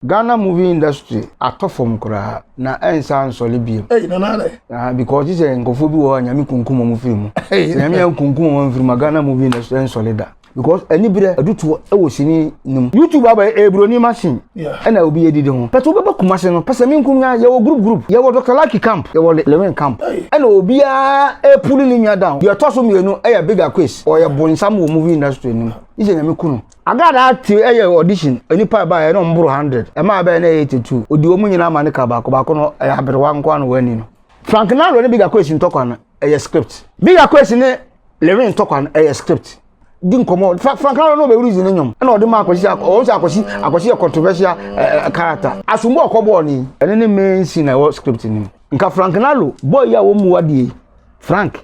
Ghana movie industry atɔ fam koraa na ɛnsa nsɔre biem. Hey, nana adɛ. Ah, because sɛ nkurɔfoɔ bi wɔ hɔ a Nyame kunkum wɔn firi mu. Sɛ Nyame ankunkum wɔn amfiri mu a, Ghana movie industry ɛnsɔre da. Because aniberɛ adutoɔ wɔ sini no mu. YouTube aba yɛ broni machine ɛna obi adidi ho. But wobɛba Kumasi no, pɛsɛmenkum nya, yɛwɔ group group. Yɛwɔ Doctor Lucky camp, yɛwɔ Lewin camp. Ɛna obiara ɛpuli ne nua down. Deɛ ɔtɔ so mmienu ɛyɛ Big Aquays. Ɔyɛ bonsam wɔ movie industry no mu. Gye sɛ Nyame ku no. Agradaa te yɛ audition nnipa a ɛbaeɛ na wɔn boro 100, ɛmaa ɛbɛyɛ na ɛyɛ 82. Odi wɔn nyinaa ma ne ka baako baako no ɛyɛ aberewa nko ara na wɔanni no. Frank Naro ne Big Akwesi ntɔkwa no ɛyɛ script. Big Akwesi ne Levin ntɔkwa no ɛyɛ script. Di nkɔmɔ Fra Frank Naro no ɔbɛwuri ne nnwom ɛna ɔde ma Akwasi ɔwɔ sɛ Akwasi Akwasi yɛ controversial ɛɛ character. Asombo ɔkɔ bɔɔl ni ɛne ne main scene a ɛwɔ script no mu. Nka Frank Naro boy yi a wɔn mu adeɛ yi Frank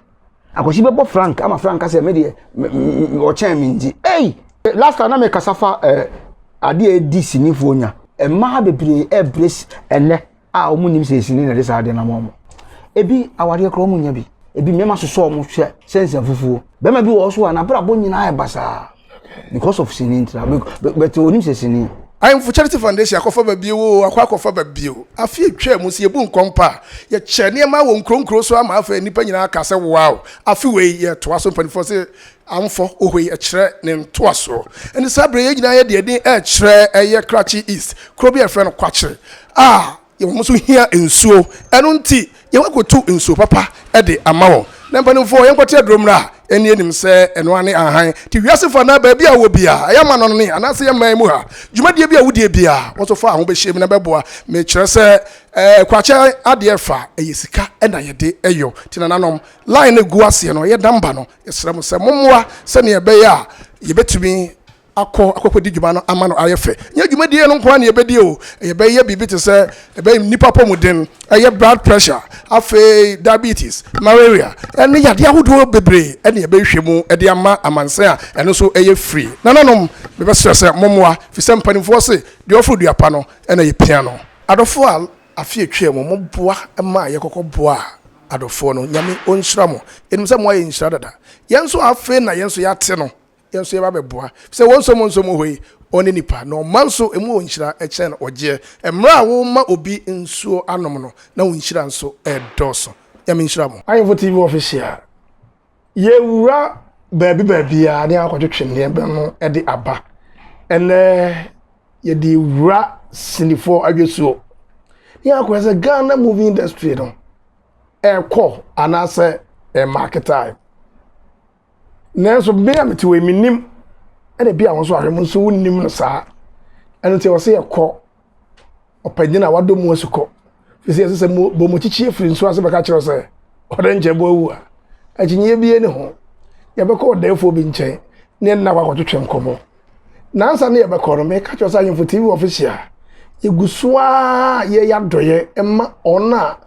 Akwasi bɛbɔ Frank ama Frank asɛ me deɛ ɔkyɛn me nti. Ei! Last time na me kasa fa eh, adeɛ a ɛdi sinifoɔ nya. Mmaa bebree ɛbrɛ ɛnɛ a wɔn nim sɛ sini na ɛde saa adeɛ no ama wɔn. Ebi awareɛ koraa wɔn nya bi. Ebi mmarima sosɔ wɔn hwɛ sɛ nsɛmfufuo. Bɛrima bi wɔ hɔ so a n'abrabɔ nyinaa yɛ basaa because of sini ntira but onim sɛ sini. Ahemfo Charity Foundation akɔfa ba bio oo, akɔ akɔfa ba bio. Afe a etwaa mu, sɛ yebu nkɔmpa a, yɛkyɛɛ nneɛma wɔ nkurow nkurow so ama afei nnipa nyinaa aka sɛ, Wow! Afe wei, yɛretoa so. Mpanimfoɔ se, Amfɔ wɔ hɔ yi, ɛkyerɛ ne ntoasoɔ. Ɛnti saa berɛ yi, yɛn nyinaa yɛde yɛn ani rekyerɛ ɛyɛ Krachi East, kuro bi a yɛfrɛ no Kwakyere a Wɔn nso hia nsuo, ɛno nti yɛakɔtu nsuo papa de ama wɔn. Na mpanimfoɔ, yɛnkɔte aduro mmra, ɛnni anim sɛ ɛno ara ne ahan. Nti wiase fa anaa baabi a wowɔ biara, ɛyɛ amanɔne anaasɛ yɛn man mu ha, dwumadie bi a wodie biara, wo nso fa ho bɛhyɛ mu na bɛboa. Mekyerɛ sɛ ɛɛ kwakyɛ adeɛ fa, ɛyɛ sika na yɛde yɔ. Nti nananom, line no ɛgu aseɛ no, ɛyɛ number no, yɛsrɛ mo sɛ mommoa sɛdeɛ ɛbɛyɛ a yɛbɛtumi akɔ akɔkɔdi dwuma no ama no ayɛ fɛ. Nyɛ dwumadie no nko ara na yɛbɛdi o, yɛbɛyɛ biribi te sɛ ɛbɛyɛ nnipa apɔmuden, ɛyɛ blood pressure, afei diabetes, malaria, ɛne yadeɛ ahodoɔ bebree ɛne yɛbɛhwɛ mu de ama amansan a ɛno nso ɛyɛ free. Nananom, mebɛsrɛ sɛ mommoa, firi sɛ mpanimfoɔ se deɛ ɔforo dua pa no na yɛpia no. Adɔfoɔ a afe atwaa mu moboa maa yɛkɔkɔ boaa adɔfoɔ no, Nyame ɔnhyira mo. Yɛnim sɛ moayɛ nhyira dada. Yɛn nso a afei na yɛn nso yɛate no, Yɛn nso yɛba bɛboa. Sɛ wɔn nso mo nso mo hɔ yi, ɔne nipa, na ɔma nso emu wɔ nhyira kyɛn ɔgyeɛ. Mmerɛ a woma obi nsuo anom no, na wo nhyira nso redɔɔso. Nyame nhyira mo. Ahemfo TV Official, Yɛwura baabi baabiara ne akɔtwetwe nneɛma no de aba. Ɛnɛ yɛde wura sinifoɔ adwesuo. Ne akɔyɛ sɛ Ghana movie industry no ɛrekɔ anaasɛ ɛmarketae. Nanso me a mete hɔ yi mennim, ɛna bi a wɔn nso ahwɛ mo nso wonnim no saa. Ɛno nti ɛwɔ sɛ yɛkɔ ɔpanyin a wadɔ mu asukɔ. Firi sɛ yɛsɛ sɛ bɔ mu kyikyi afiri nsuo ase bɛka kyerɛ sɛ ɔde nkyɛn bɔ awu a, akyinnyeɛ bi ne ho. Yɛbɛkɔ ɔdɛɛfoɔ bi nkyɛn ne yɛne no akɔ akɔtwetwe nkɔmmɔ. Nansa ne yɛbɛkɔ no, meka kyerɛ sɛ Ahemfo TV official, yɛgu so ara yɛyɛ adɔeɛ ma wɔn a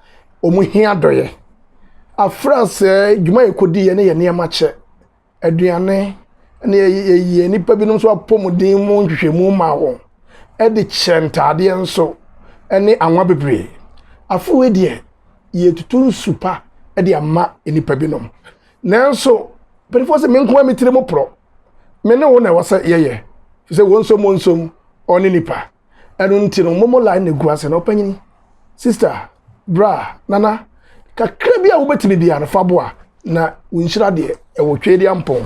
wɔhia adɔeɛ. Afra sɛ dwuma a yɛkɔdiiɛ ne yɛ nneɛma kyɛ, aduane ne yɛyɛ nnipa binom nso apɔmuden mu nhwehwɛmu maa wɔn de kyɛ ntaadeɛ nso ne anwa bebree. Afe wei deɛ yɛtutu nsu pa de ama nnipa binom. Nanso mpanimfoɔ sɛ me nko ara me tiri mu porɔ, me ne wo na ɛwɔ sɛ yɛyɛ, sɛ wɔn nsom wɔn nsom ɔne nipa. Ɛno nti no, momo line na egu ase no, ɔpanyin, sister, bra, nana, kakra bi a wobɛtumi biara no fa boa na wo nhyira deɛ ɛwɔ Tweediampɔn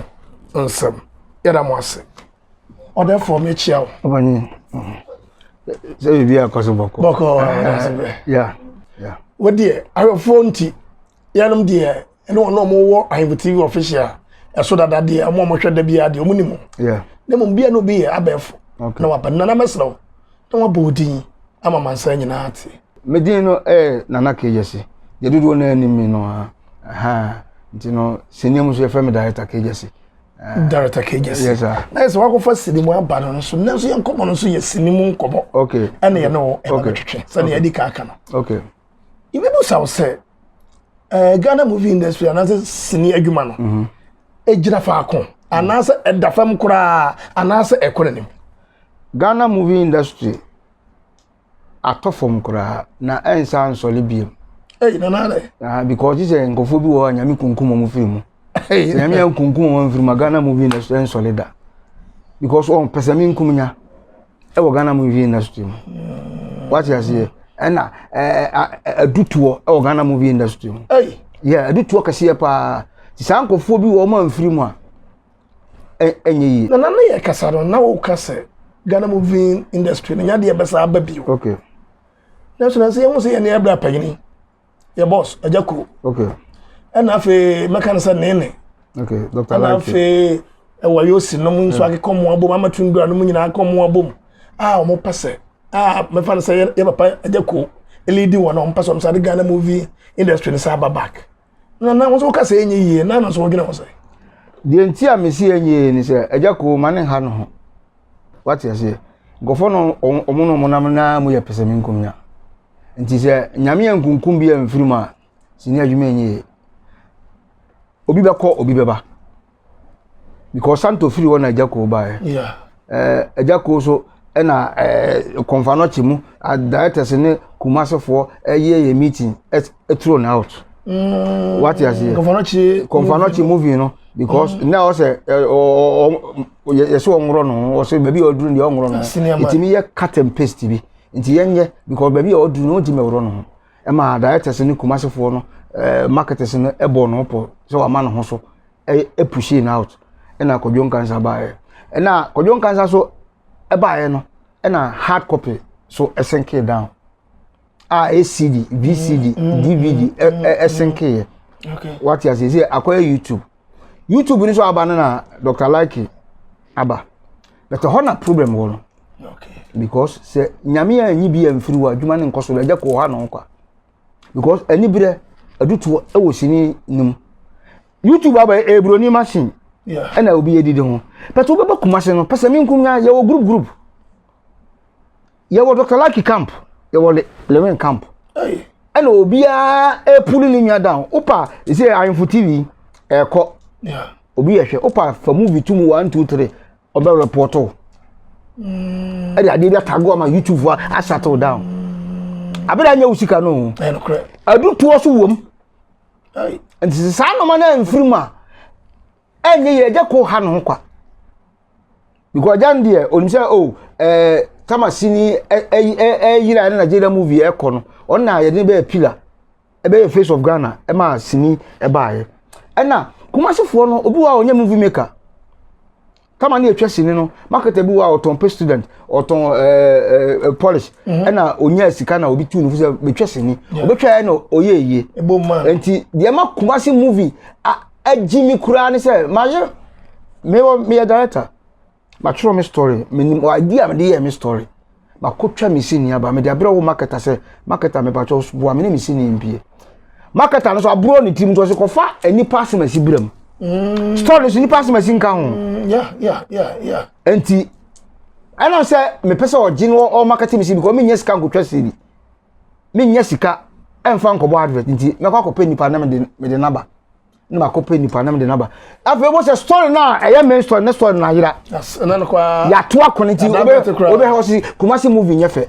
nsam. Yɛda mo ase. Ɔdɛfoɔ mekyia wo. Ɔpanyin, sɛ biribi akɔ so bɔkɔ. Bɔkɔ, yeah, yeah. Wo deɛ, ahwɛfoɔ nti, yɛnom deɛ ɛne wɔn a wɔwɔ Ahemfo TV official ɛso dada deɛ wɔn a wɔhwɛ da biara deɛ wɔn nim. Na mmom bia na obi yɛ abɛɛfo na waba nana mɛsrɛ wo na wabɔ wo din ama mansa nyinaa ate. Me din no ɛyɛ Nana Kegyesi. Deɛ dodoɔ no anim me no a nti no sini mu nso yɛfrɛ me Director Kegyesi. Director Kegyesi. Yes sir. Na yɛ sɛ wakɔfa sini mu aba no nso nanso yɛn nkɔmmɔ no nso yɛ sini mu nkɔmmɔ. Okay. Ɛna yɛne wo ɛba bɛtwetwe sɛdeɛ yɛdi kan aka no. Okay. Yɛbɛbusa wo sɛ eh, Ghana movie industry anaasɛ sini adwuma no mhm. ɛgyina faako anaasɛ ɛda fam koraa anaasɛ ɛkɔ n'anim. Ghana movie industry atɔ fam koraa na ɛnsa nsɔre biem. Hey, nana adɛ. Ah, because sɛ nkurɔfoɔ bi wɔ hɔ a Nyame kunkum wɔn firi mu. Sɛ Nyame ankunkum wɔn firi mu a Ghana movie industry ɛnsɔre da. Because wɔn pɛ sɛ me nkum nya. Ɛwɔ Ghana movie industry mu. Wate aseɛ? Ɛna adutoɔ ɛwɔ Ghana movie industry mu. Yeah, adutoɔ kɛseɛ paa. Ti saa nkurɔfoɔ bi wɔ wɔn amfiri mu a, ɛnyɛ yie. Na na yɛ kasa no na woka sɛ Ghana movie industry no nyadeɛ bɛsa aba bio. Nanso na sɛ yɛhu sɛ yɛne ɛbrɛ apanyini yɛ boss agya kuo. Ɛna afei mɛka no sɛ nene. Okay, Dr. Ɛna afei ɛwɔ yosi nom nso akekɔ mu abom amatundura nom nyinaa akɔ mu abom a wɔn pɛ sɛ a mɛfa no sɛ yɛ papa agya kuo elidi wɔn a wɔn pɛ sɛ wɔn sɛ ade Ghana movie industry no sɛ aba back. Na na wɔn nso wɔka sɛ ɛnyɛ yie na na nso wɔdwene ho sɛ. Deɛ nti a mesi ɛnyɛ yie ni sɛ agya kuo ma ne nha ne ho. Wate aseɛ? Nkurɔfoɔ no wɔn no wɔn nam naa mu yɛ pɛsɛmenkomenya. Nti sɛ Nyame ankunkum bi amfiri mu a, sini adwuma ɛnyɛ yie. Obi bɛkɔ, obi bɛba. Because Santo firi hɔ na agya koo baeɛ. Agya koo so ɛna kɔnfa no akyi mu directors ne Kumasefoɔ ɛyɛ yɛ meeting ɛturo no out. Wate aseɛ? Kɔnfa no akyi movie no because na ɔsɛ yɛsɛ ɔnworɔ no ho ɔsɛ baabi a ɔduru deɛ ɔnworɔ no ho ɛtumi yɛ cut and paste bi nti yɛnyɛ because baabi a ɔduru no ɔntumi ɛworɔ no ho ɛma directors ne Kumasefoɔ no marketers no ɛbɔ no pɔ sɛ wama ne ho so ɛpushing out ɛna Kwadwo Nkansa baeɛ ɛna Kwadwo Nkansa so ɛbaeɛ no ɛna hard copy so ɛsinke down a ɛyɛ CD, VCD, DVD ɛsinkeeɛ. Wate aseɛ? Sɛ akɔyɛ YouTube ni so aba no na Dr. Like aba, but hɔ na problem wɔ no because sɛ Nyame anyi bi amfiri hɔ adwuma ne nkɔ so agya kɔ hɔ na ɔkwa because ani berɛ adutoɔ ɛwɔ sini no mu. YouTube aba ɛyɛ machine ɛna obi yɛ didi ho, but wobɛba Kumase no pɛsɛ menkum nya yɛwɔ group group, yɛwɔ Dr. Lucky camp, yɛwɔ Lewin camp, ɛna obiara ɛpulu ne nua down. Wopa ɛsɛ Ahemfo TV ɛkɔ obi yɛhwɛ wopa fa movie tu mu 1 2 3 ɔbɛ report o ɛde adeɛ bi atago ama YouTube fo asettle down abɛrɛ anya wo sika no adutoɔ so wom. Nti saa nnɔma no amfiri mu a ɛnyɛ yɛ agya kɔ ha ne ho kwa because agya no deɛ onim sɛ o tama sini ɛyira ɛne Nigeria movie ɛkɔ no ɔno na yɛde bɛyɛ pillar ɛbɛyɛ face of Ghana ɛma sini ɛbaayɛ. Ɛna Kumasifoɔ no obi wɔ a ɔnyɛ movie maker tama ne yɛtwa sini no marketer bi wɔ a ɔtɔn pay student ɔtɔn polish ɛna onya sika na obi tu ne fo sɛ betwa sini obetwa yɛ na ɔyɛ yie. Nti deɛ ma Kumasi movie agyi mi koraa ne sɛ mayɛ mewɔ meyɛ director matwerɛ me story menim idea mede yɛ me story makɔtwa me sini aba mede abrɛ wo marketer sɛ marketer mepatwɛ boa me ne me sini mpie. Marketer no so aborɔ ne tirim nti ɔsɛ kɔfa nipa asɛm asi brɛ mu story so nipa asɛm asi nka ho. Nti ɛnam sɛ mepɛ sɛ ɔgye no ɔmarket me sini because menyɛ sika nkɔtwa sini, menyɛ sika ɛmfa nkɔbɔ advert nti mɛkɔ akɔpɛ nipa na mede naba na makɔpɛ nipa na mede naba. Afei wo sɛ story no a ɛyɛ main story ne story no ayera yɛato akɔ no nti wobɛhɛ wɔ se Kumasi movie nyɛ fɛ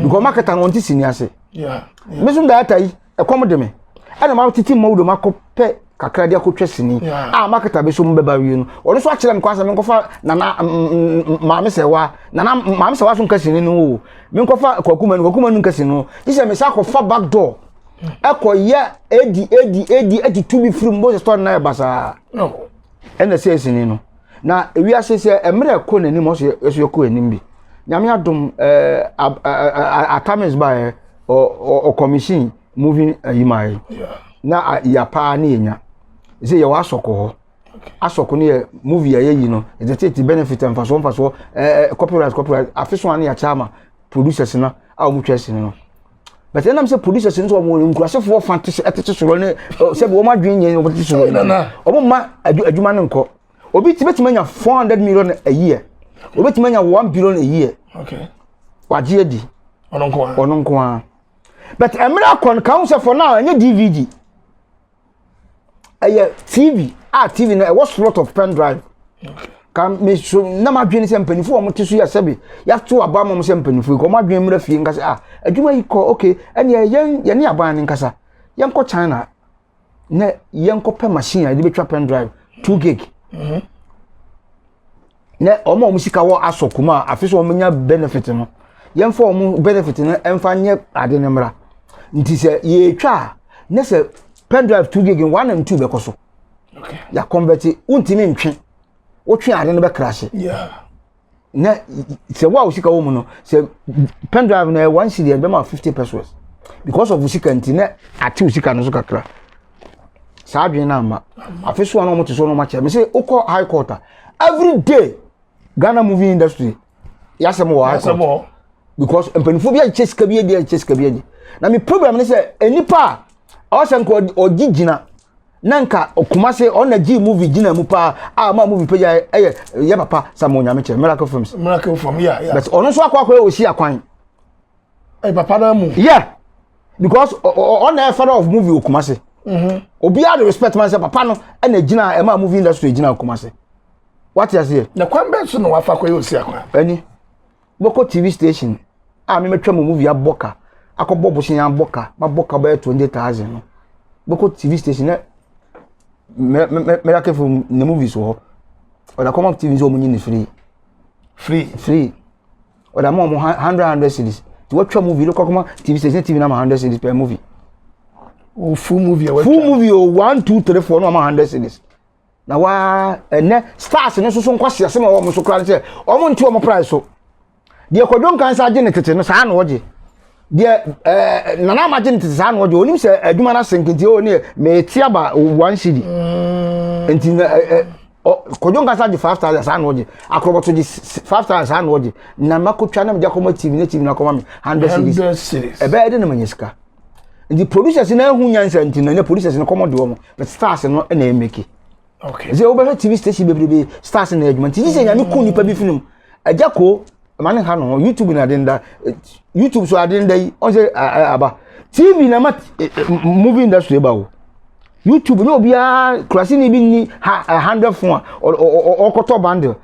because marketer no ɔnte sini ase. Me so director yi ɛkɔm de me ɛna ma tete ma wudom akɔpɛ kakra de akɔtwa sini a marketer bi so mu bɛba wie no ɔno nso akyerɛ me kwan sɛ menkɔfa nana maame sɛ nana maame sɛ wa so nka sini no o menkɔfa kwakuma no kwakuma no nka sini no gye sɛ mesa akɔfa back door ɛkɔ yɛ edi edi edi eti bi firi mu bó sɛ story na yɛ basaa ɛna sɛ sini no na ewiase sɛ mmerɛ kɔ n'anim ɔsɛ ɛsɛ yɛkɔ anim bi. Nyame adom atamis ba yɛ ɔ commission movie ayi maa yɛ na yɛ paa ne yɛ nya sɛ yɛwɔ asɔkɔ hɔ asɔkɔ no yɛ movie a yɛyi no ɛsɛ tete benefit mfasoɔ mfasoɔ copyright copyright afe so a ne yɛakyɛ ama producers no a wɔn twa sini no. But ɛnam sɛ producers no nso wɔn nkurasefoɔ fa te ɛtete soro ne sɛbi wɔn adwene nyɛ wɔn tete soro wɔn mma adwuma no nkɔ. Obi ti bɛtumi anya 400 million a year, obi tumi anya 1 billion a year wagye adi ɔno nko ara. Ɔno nko ara. But mmerɛ akɔ no kan sɛ for now ɛnyɛ DVD, ɛyɛ TV a TV no ɛwɔ slot of pen drive ka me so na ma adwene sɛ mpanyinfoɔ a wɔte so yɛ sɛbi yɛato aba ma wɔn sɛ mpanyinfoɔ yi kɔ wɔn adwene mmerɛ fie nkasa ah adwuma yi kɔ okay ɛnna yɛn yɛne aban ne nkasa yɛnkɔ China na yɛnkɔ pɛ machine a yɛde bɛtwa pen drive 2 gig. Na wɔn a wɔn sika wɔ asɔ kuma a afe so wɔn nya benefit no, yɛmfa wɔn benefit no mfa nyɛ ade no mmra. Nti sɛ yɛretwa a, ne sɛ pen drive 2 gig, 1 and 2 bɛkɔ so. Yɛ convert, wontumi ntwe, wotwe ade no bɛkrahye. Na sɛ wo a wo sika wɔ mu no, sɛ pen drive no yɛ 1 cedi, ɛbɛma 50 pesewas because of wo sika. Nti na ate wo sika no so kakra. Saa adwene no ama afe so a na wɔn te so na wɔn akyɛ me sɛ wokɔ high court a, every day Ghana movie industry yasɛm wɔ high court because mpanimfoɔ bi akyɛ sika bi adi, akyɛ sika bi adi. Na mi problem ne sɛ nipa a ɔsɛ nka ɔgye gyina na nka Kumase ɔna gye movie gyina mu paa a ɔma movie pagya ɛyɛ yɛ papa Samuel Nyamekyɛ, Miracle Films. Miracle Film, yeah. But ɔno nso akɔ yɛ osi akwan. Ɛ papa na mu. Yeah, because ɔna yɛ father of movie wɔ Kumase. Obiara de respect man sɛ papa no ɛna gyina ɛma movie industry gyina Kumase. Wate aseɛ? Na kwan bɛn so na wafa kɔ yɛ osi akwan? Ɛni bɔkɔ TV station a mɛmɛtwa mu movie abɔ ka, akɔbɔ bosia abɔ ka, mabɔ ka bɛyɛ 20,000 no, bɔkɔ TV station na Miracle Film ne movies wɔ hɔ, ɔda kɔma TV sɛ ɔmo nyi ne free. Free. Free. Ɔda ma ɔmo hundred hundred cedis. Ti wɔtwa movie lɔkɔ kɔma TV station, TV na ma 100 cedis per movie. O full movie a? Full movie o, 1, 2, 3, 4 na ɔma 100 cedis. Na waa ɛnɛ stars ne soso nkwasi asɛm a wɔn so koraa sɛ wɔn nti wɔn price so deɛ Kwadwo Nkansa agye ne tete no, saa na ɔgye deɛ Nana Ama gye ne tete, saa na ɔgye. Onim sɛ adwuma no ase nketewa o ne mɛti aba 1 cedi. Nti na ɛɛ ɔ Kwadwo Nkansa gye 5,000, saa na ɔgye. Akorɔbɔto gye 5,000, saa na ɔgye. Na makotwa na megye akɔma TV ne TV na akɔma me 100 cedis. 100 cedis. Ɛbɛyɛ de na ma nya sika. Nti producers na ehu nyansa, nti na ne producers no kɔmɔ de wɔn, but stars no na emeki. Sɛ wobɛhwɛ TV station bebrebe, stars na adwuma. Nti sɛ Nyame ku nipa bi film agya ko ma ne ha no ho YouTube na ade nda YouTube so ade nda yi ɔn sɛ aba TV na ma movie industry ba o. YouTube ne obiara kurasini bi ni ha 100 phone a ɔkɔtɔ bundle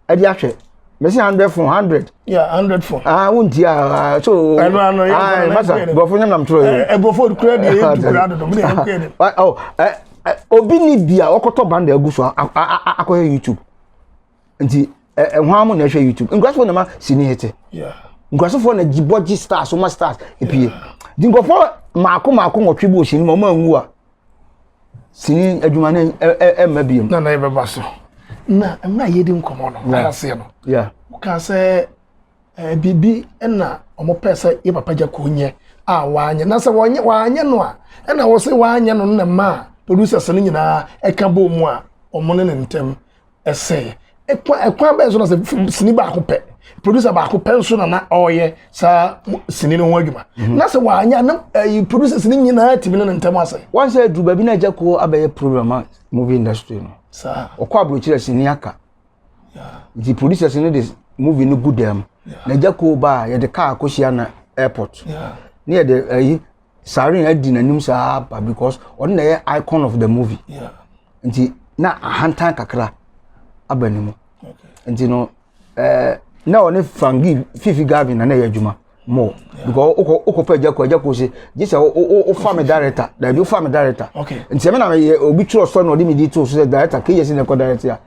ɛde ahwɛ mɛsi 100 phone, 100. Yeah, 100 phone. Ah, wunti a so. Ɛnu ano yɛ. Ah, masa borɔfo nyam nam toro yɛ. Ɛ borɔfo kura deɛ yɛ du kura dodo mi na yɛ kura de. Ɔ ɛ obi ni bi a ɔkɔtɔ bundle agu so akɔhwɛ YouTube. Nti ɛ ɛhwan mo na ɛhwɛ YouTube? Nkurasfoɔ na ma sini hete. Nkurasfoɔ na gyi bɔ gyi stars, ɔma stars epie. Nti nkurɔfoɔ maako maako 8 bi wɔ sini mu, ɔmo anwu a, sini adwuma no ɛ ɛ ɛmma biem. Na yɛ bɛba so na mmerɛ a yɛdi nkɔmmɔ no ayɛ no, woka sɛ biribi ɛna ɔmo pɛ sɛ yɛ papa gya kò nyɛ a wanyɛ, na sɛ wɔnyɛ wanyɛ no a, ɛna wɔ sɛ wanyɛ no na ma a producers no nyinaa ɛka bɔ mu a ɔmo ne ne ntɛm ɛsɛ ɛkwan bɛn so na sɛ sini baako pɛ, producer baako pɛ nso na ɔreyɛ saa sini no ho adwuma, na sɛ wanyɛ na ɛyi producers no nyinaa tìmi ne ne ntɛm asɛ? Wɔn sɛ duru baabi na agya ko abɛyɛ program a movie industry no saa. Ɔkɔ aburokyerɛ, sini aka, nti producers no de movie no gu dɛm na agya ko ba a, yɛde car akɔhyia na airport ne yɛde ɛyi siren adi n'anim saa ba because ɔno na ɛyɛ icon of the movie. Nti na ahantan kakra aba ne mu. Nti no na ɔne Frangi Fifi Gavin na ɛyɛ adwuma more because wokɔ pɛ agya ko, agya ko se gye sɛ wofa me director, dabi, wofa me director. Nti ɛmɛ na meyɛ obi twerɛ sɔ na ɔde me di to so sɛ director keyɛ si na ɛkɔ director a,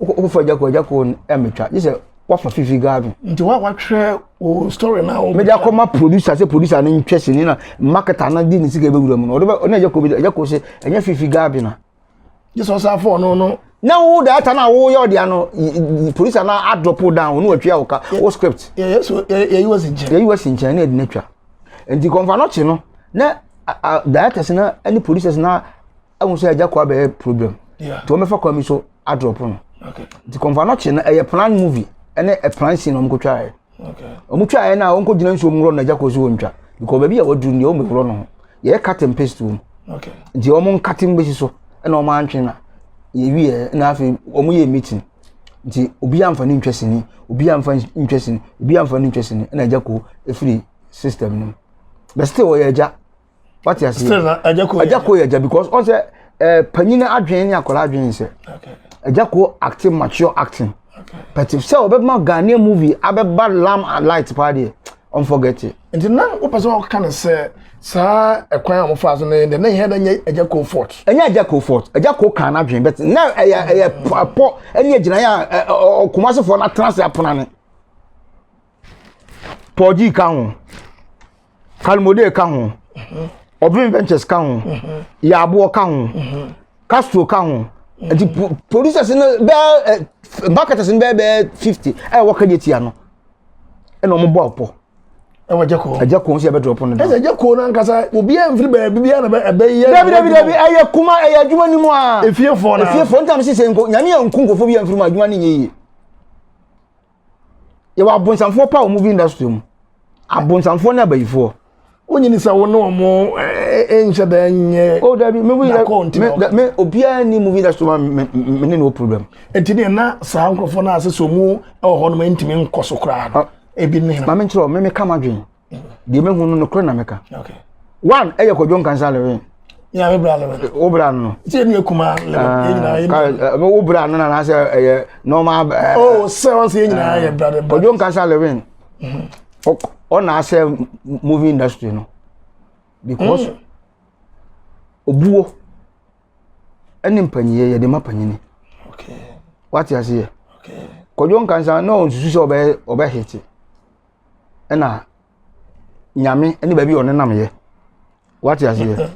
wokɔfa agya ko, agya ko ɛmɛtwa gye sɛ wafa Fifi Gavin. Nti wa watwerɛ o story na o mede akɔma producer sɛ producer no ntwɛ sini na marketer no de ne sika bɛwura mu no, ɔde bɛ ɔne agya ko bi, agya ko sɛ ɛnyɛ Fifi Gavin a. Gye sɛ ɔsan afɔ ɔno no. Na wo director na woyɛ ɔde ano producer na adrop down, ɔno watwa wo ka wo script. Yɛyɛ so yɛyi wɔ si nkyɛn. Yɛyi wɔ si nkyɛn na yɛde no atwa. Nti kɔnfa no kye no na directors na ne producers na ɛhu sɛ agya kɔ abɛyɛ problem, nti wɔn bɛfa kwan bi so adrop no. Nti kɔnfa no kye no ɛyɛ plan movie ɛne a plan scene na wɔn kɔ twa yɛ. Wɔn twa yɛ na wɔn kɔ gyina nsuo mu wurɔ no, agya kɔ so wɔn ntwa because baabi a wɔduru deɛ wɔn bɛ wurɔ no ho yɛyɛ cut and paste wɔm. Nti wɔn nkate mbɛsi so ɛna wɔn antwe na yɛwi yɛ na afei wɔn yɛ meeting. Nti obi amfa ne ntwa sini, obi amfa ntwa sini, obi amfa ne ntwa sini, ɛna agya ko efiri system no mu. But still ɔyɛ agya, wate aseɛ? Still na agya ko. Agya ko yɛ agya because ɔn sɛ panyin adwene ne akwadaa adwene sɛ agya ko acting, mature acting, but sɛ ɔbɛma Ghanaian movie abɛba lam light paa deɛ. Ɔnforget it. Nti na wopɛ sɛ ɔka no sɛ saa ɛkwan a wɔfaa so no yɛ dɛ na ɛhia dɛ nyɛ Agya Koo fault. Ɛnyɛ Agya Koo fault. Agya Koo kaa n'adwene but na ɛyɛ ɛyɛ pɔ ɛne agyinaeɛ a Kumasefoɔ no atena ase apona ne. Paul G ka ho. Kalmode ka ho. Ɔbɛn Ventures ka ho. Yaaboɔ ka ho. Castro ka ho. Nti producers no bɛɛ marketers no bɛɛ bɛɛ 50 ɛwɔ kɛdeɛ tia no. Ɛna wɔn bɔ ɔpɔ. Ɛwɔ agya koo. Agya koo nso yɛ bɛ drop no down. Ɛsɛ agya koo n'ankasa obiara nfiri baabi biara na ɛbɛ yɛ. Dabi dabi dabi ɛyɛ kuma ɛyɛ adwuma ni mu a. Efiefoɔ na. Efiefoɔ ntam sise nko nyame yɛ nku nkofo bi yɛ nfiri mu adwuma ni nyɛ yie. Yɛ wɔ abonsamfoɔ pa wɔ movie industry mu. Abonsamfoɔ ne abayifoɔ. Wonyini sɛ wo ne wɔn nhyɛ da nyɛ. O dabi me movie me me obiara ni movie industry ma me me ne no problem. Nti ne na saa nkurɔfoɔ no ase sɛ ɔmu wɔ hɔ nom ntumi nkɔ so koraa no. Ebi ne hena. Maame nkyerɛ me me ka m'adwene. Deɛ mehu no nokorɛ na meka. One ɛyɛ Kwadwo Nkansah Lewin. Yeah, me bra Lewin. Wo bra no. Ti enu ekuma Lewin. Yɛ nyinaa yɛ. Wo bra no na na sɛ ɛyɛ normal. Oh, sɛ wɔn sɛ yɛ nyinaa yɛ bra. Kwadwo Nkansah Lewin. Ɔna asɛ movie industry no because obuo ɛne mpanyiyɛ yɛde ma panyini. Wate aseɛ. Kwadwo Nkansah na ɔnsusu sɛ ɔbɛ ɔbɛ hete. Ɛna nyame ne baabi a ɔnenam yɛ wate aseɛ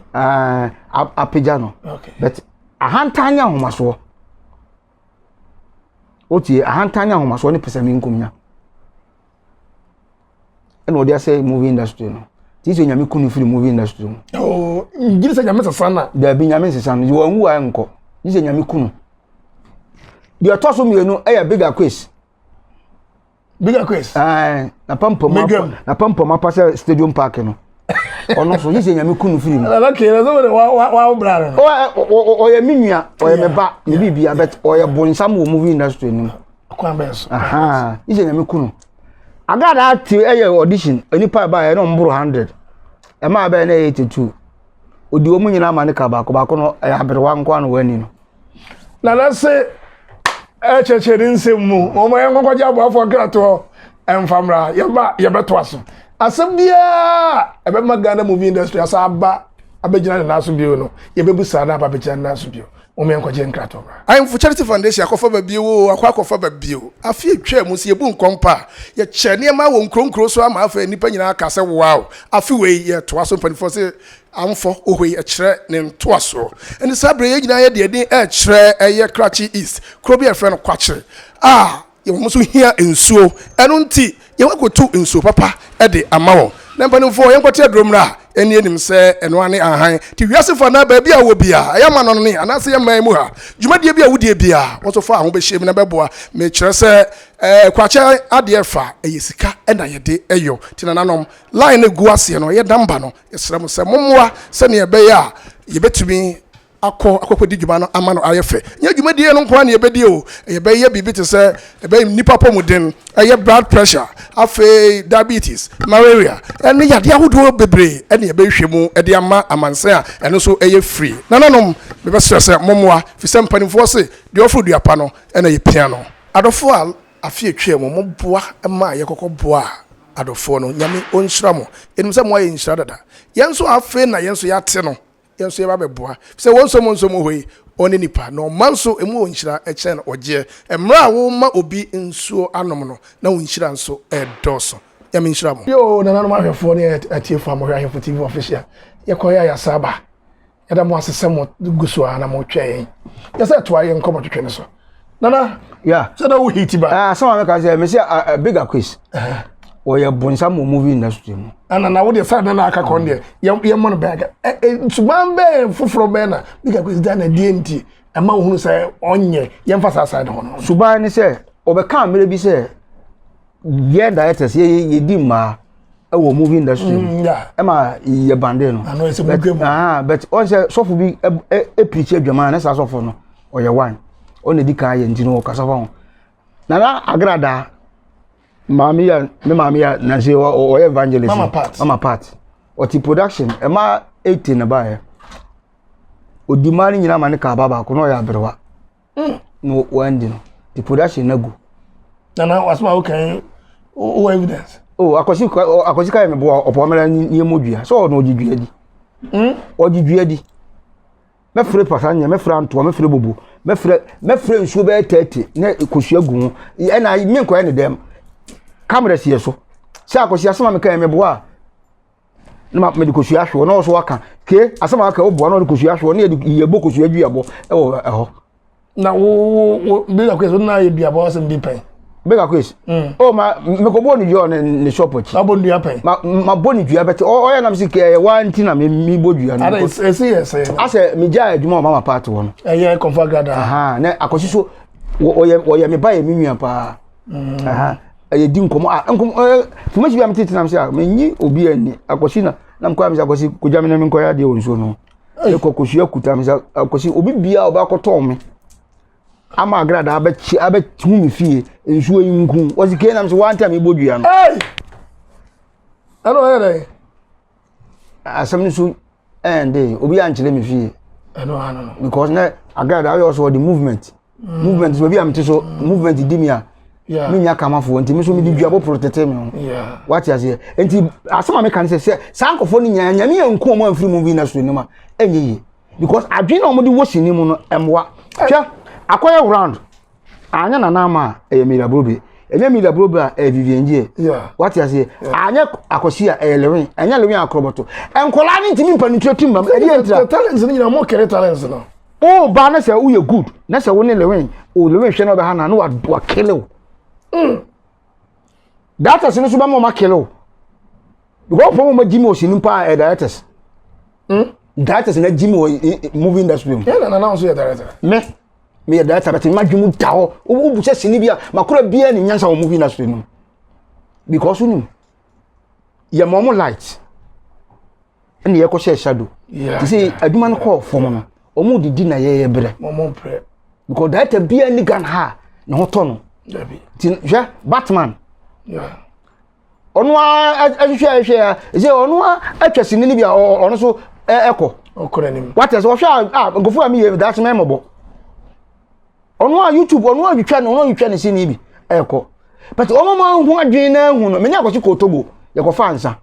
apagya no but ahantan ne ahomasoɔ wotie ahantan ne ahomasoɔ ne pɛsɛmi nkomnya ɛna ɔde asɛ movie industry no ti sɛ nyame kunu firi movie industry mu. Oh, gye sɛ nyame sesa na. Dabi nyame nsesa no wɔn wu a nkɔ gye sɛ nyame kunu deɛ ɛtɔ so mmienu ɛyɛ bigger quiz. Bigger quiz. Ɛɛ na pampam apa na pampam apa sɛ stadium park no. Ɔno so yisɛ nyame kunu firi mu. Ɛna kee na sɛ wa wa wa bra no. Ɔyɛ me nua ɔyɛ me ba me biribi abɛt ɔyɛ bonsam wɔ movie industry no mu. Kwan bɛn so. Yisɛ nyame kunu. Agada te ɛyɛ audition nipa ɛba yɛ na ɔmo boro 100. Ɛma abɛyɛ na ɛyɛ 82. Odi wɔn nyinaa ma ne ka baako baako no ɛyɛ aberewa nko ano wɔ ani no. Nana se ɛkyerɛkyerɛ ne nsɛm mu wɔn yɛn nkɔkɔgye aboafoɔ nkratoɔ ɛmfa mmra yɛba yɛbɛtoa so asɛm biara ɛbɛma Ghana movie industry asa aba abɛgyina ne nan so bio no yɛbɛbu saa na aba abɛgyina ne nan so bio wɔn yɛn nkɔgye nkratoɔ mmra. Ahemfo Charity Foundation akɔfa ba bio oo, akɔ akɔfa ba bio. Afe atwaa mu, sɛ yɛbu nkɔm pa a, yɛkyɛ nneɛma wɔ nkuro nkuro so ama afei nnipa nyinaa aka sɛ wow. Afe wei yɛtoa so, mpanimfoɔ se Amfɔ ohoi kyerɛ ne ntoasoɔ. Ɛne saa berɛ yɛn nyinaa yɛde ani rekyerɛ ɛyɛ Krachi East, kuro bi a yɛfrɛ no Kwakyere a wɔn nso hia nsuo. Ɛno nti yɛn akɔtu nsuo papa de ama wɔn. Na mpanimfoɔ yɛnkɔte aduro mmra a ɛne yɛnim sɛ ɛno ara ne ahan. Nti wiase fa anaa baabi a wowɔ biara, ɛyɛ amanɔne anaasɛ yɛn man mu ha, dwumadie bi a wodie biara, wo nso fa ho bɛhyɛ mu na bɛboa. Mekyerɛ sɛ ɛɛ Kwakyɛ adeɛ fa, ɛyɛ sika na yɛde yɔ. Nti nananom, line no gu aseɛ no, ɛyɛ number no. Yɛsrɛ mo sɛ mommoa sɛnea ɛbɛyɛ a yɛbɛtumi akɔ akɔkɔdi dwuma no ama no ayɛ fɛ. Nyɛ dwumadie no nko ara na yɛbɛdi o, yɛbɛyɛ biribi te sɛ ɛbɛyɛ nnipa apɔmuden, ɛyɛ blood pressure, afei diabetes, malaria, ɛne yadeɛ ahodoɔ bebree ɛne yɛbɛhwɛ mu de ama amansan a ɛno nso ɛyɛ free. Nananom, mebɛsrɛ sɛ mommoa, firi sɛ mpanimfoɔ se deɛ ɔforo dua pa no na yɛpia no. Adɔfoɔ a afe atwaa mu moboa maa yɛkɔkɔ boaa Adɔfoɔ no, Nyame ɔnhyira mo. Yɛnim sɛ moayɛ nhyira dada. Yɛn nso afei na yɛn nso yɛate no, yɛn nso yɛba bɛboa. Efisɛ wɔn nso mo nso mo hɔ yi, ɔne nipa, na ɔma nso emu wɔ nhyira kyɛn ɔgyeɛ. Mmerɛ a woma obi nsuo anom no, na wo nhyira nso redɔɔso. Nyame nhyira mo. Yoo nananom ahwɛfoɔ ne atiefoɔ a mohwɛ Ahemfo TV Official, yɛkɔeɛ a yɛasan aba. Yɛda mo ase sɛ mo gu so ara na mo twɛn yɛn. Yɛ sɛ ɛtoa yɛn nkɔmɔ twetwe no so. Nana, yeah. sɛ na wo hit ba. Ah, sɛ wɔn ka sɛ mesi a big quiz. Wɔyɛ bonsam wɔ movie industry mu. Ana na wo deɛ sɛ nana aka kɔn deɛ yɛ yɛ mɔ no bɛn aka. Ɛ ɛ suban bɛn foforɔ bɛn na big quiz da na deɛ nti ɛma ohunu sɛ ɔnyɛ yɛn fa saa side hɔ no. Suban ne sɛ ɔbɛka mmerɛ bi sɛ yɛ directors yɛ yɛ di mmaa. ɛwɔ movie industry mu mm, ɛma yɛ bande no but ah but ɔn sɛ sɔfo bi ɛpirikyi adwaman ne saa sɔfo no ɔyɛ one ɔna edi kan yɛ nti no ɔkasa fa ho nana agrada maame yɛ ne maame yɛ nansi ɔyɛ evangelist mama part mama part ɔte production ɛma 80 na baayɛ odi maa ne nyinaa ma ne kaaba baako na ɔyɛ aberewa. Mm. Na wandi no. The production na gu. Nana wasoma wo kan wo evidence. Oh, akwasi akwasi ka yɛ meboa ɔpɔ mmerɛ ne yɛ dua sɛ ɔno ɔgye dua di. Ɔgye dua di. Mɛfrɛ pasa nyɛ mɛfrɛ antoa mɛfrɛ bobo mɛfrɛ mɛfrɛ nsuo bɛyɛ 30 na kosua gu ho ɛna menkɔyɛ ne dɛm kamera si yɛ so sɛ akwasi asɛm a meka yɛ meboa a na ma mede kosua ahwe hɔ na ɔso aka ke asɛm a aka woboa na ɔde kosua ahwe hɔ na yɛde yɛbɔ kosua duabɔ ɛwɔ ɛhɔ. Na wo wo wo big akwes wo na yɛ duabɔ asɛm bi pɛn. Big akwes. Oh ma mekɔ bɔ ne dua ne ne shop akyi. Ma bɔ dua pɛn. Ma ma bɔ ne dua bɛte ɔyɛ nam si kɛ wa nti na me mi bɔ dua no. Ada esi yɛ sɛ. Asɛ me gya adwuma wɔ mama part wɔ no. Ɛyɛ kɔnfa grada. Aha na akɔsi so ɔyɛ ɔyɛ me ba yɛ me nua paa. Aha ɛyɛ di nkɔmɔ a nkɔmɔ ɛɛ fumasi bi a me tete nam sɛ a me nyi obi ani akɔsi na na mkɔ a me sɛ akɔsi kogya me na me nkɔyɛ adeɛ wɔ nsuo no. Mekɔ kosua kuta me sɛ akɔsi obi bia a ɔbɛakɔtɔn me ama agrada abɛkye abɛtu me fie nsuo yi nku wɔsi kee nam sɛ wante a mebɔ dua no. Ɛna ɔyɛ dɛ. Asɛm no so ɛnde obi ankyerɛ me fie. Ɛno ano no. Because na agrada ayɛ ɔsɔ ɔde movement. Mm. Movement so baabi a mete so movement di mi a menya kamafoɔ nti me so mede dua bɔporo tete me ho wate aseɛ nti asɛm a meka ne sɛ sɛ saa nkɔfoɔ no nyinaa nyame yɛ nku ɔmo amfiri movie industry no mu a ɛnyɛ yie because adwene na ɔmode wɔ sini mu no ɛmmoa hwɛ akɔyɛ round anyɛ nana ama a ɛyɛ Mira Brobe ɛnyɛ Mira Brobe a ɛyɛ Vivian Gie wate aseɛ anyɛ akɔsi a ɛyɛ Lewin ɛnyɛ Lewin akorɔbɔto nkɔlaa ne ntumi mpanitire tim mam ɛdeɛ ntira talents no nyinaa mo kere talents no O ba na sɛ woyɛ good na sɛ wo ne Lewin o Lewin hwɛ na ɔbɛha na na wakele wo. Directors no so bɛma ɔma kele wo. Because ɔpɔn wɔn agyi mi wɔ sini paa ɛ directors. Directors na agyi mi wɔ movie industry mu. Yɛn na nana nso yɛ director. Me me yɛ director bɛtɛ ma dwom da hɔ. Wo bu sɛ sini bi a makora biara ne nyansa wɔ movie industry no. Because wonim yɛ ma ɔmo light. Ɛna yɛkɔhyɛ shadow. Te sɛ adwuma no kɔɔ fam no, wɔn didi na yɛyɛ brɛ. Because director biara ni Ghana ha ne ho tɔ no. Ti hwɛ Batman. Ɔno ara ahwehwɛ ahwehwɛ a ɛsɛ ɔno ara atwa sini no bi a ɔno so ɛkɔ. Wate sɛ ɔhwɛ a nkurɔfoɔ a meyɛ daakye mɛmɔbɔ. Ɔno a YouTube ɔno a twitwa no ɔno a twitwa ne sini bi ɛkɔ. But wɔn ma ho adwene na ehu no mene akɔsi kɔ Togo yɛkɔfa nsa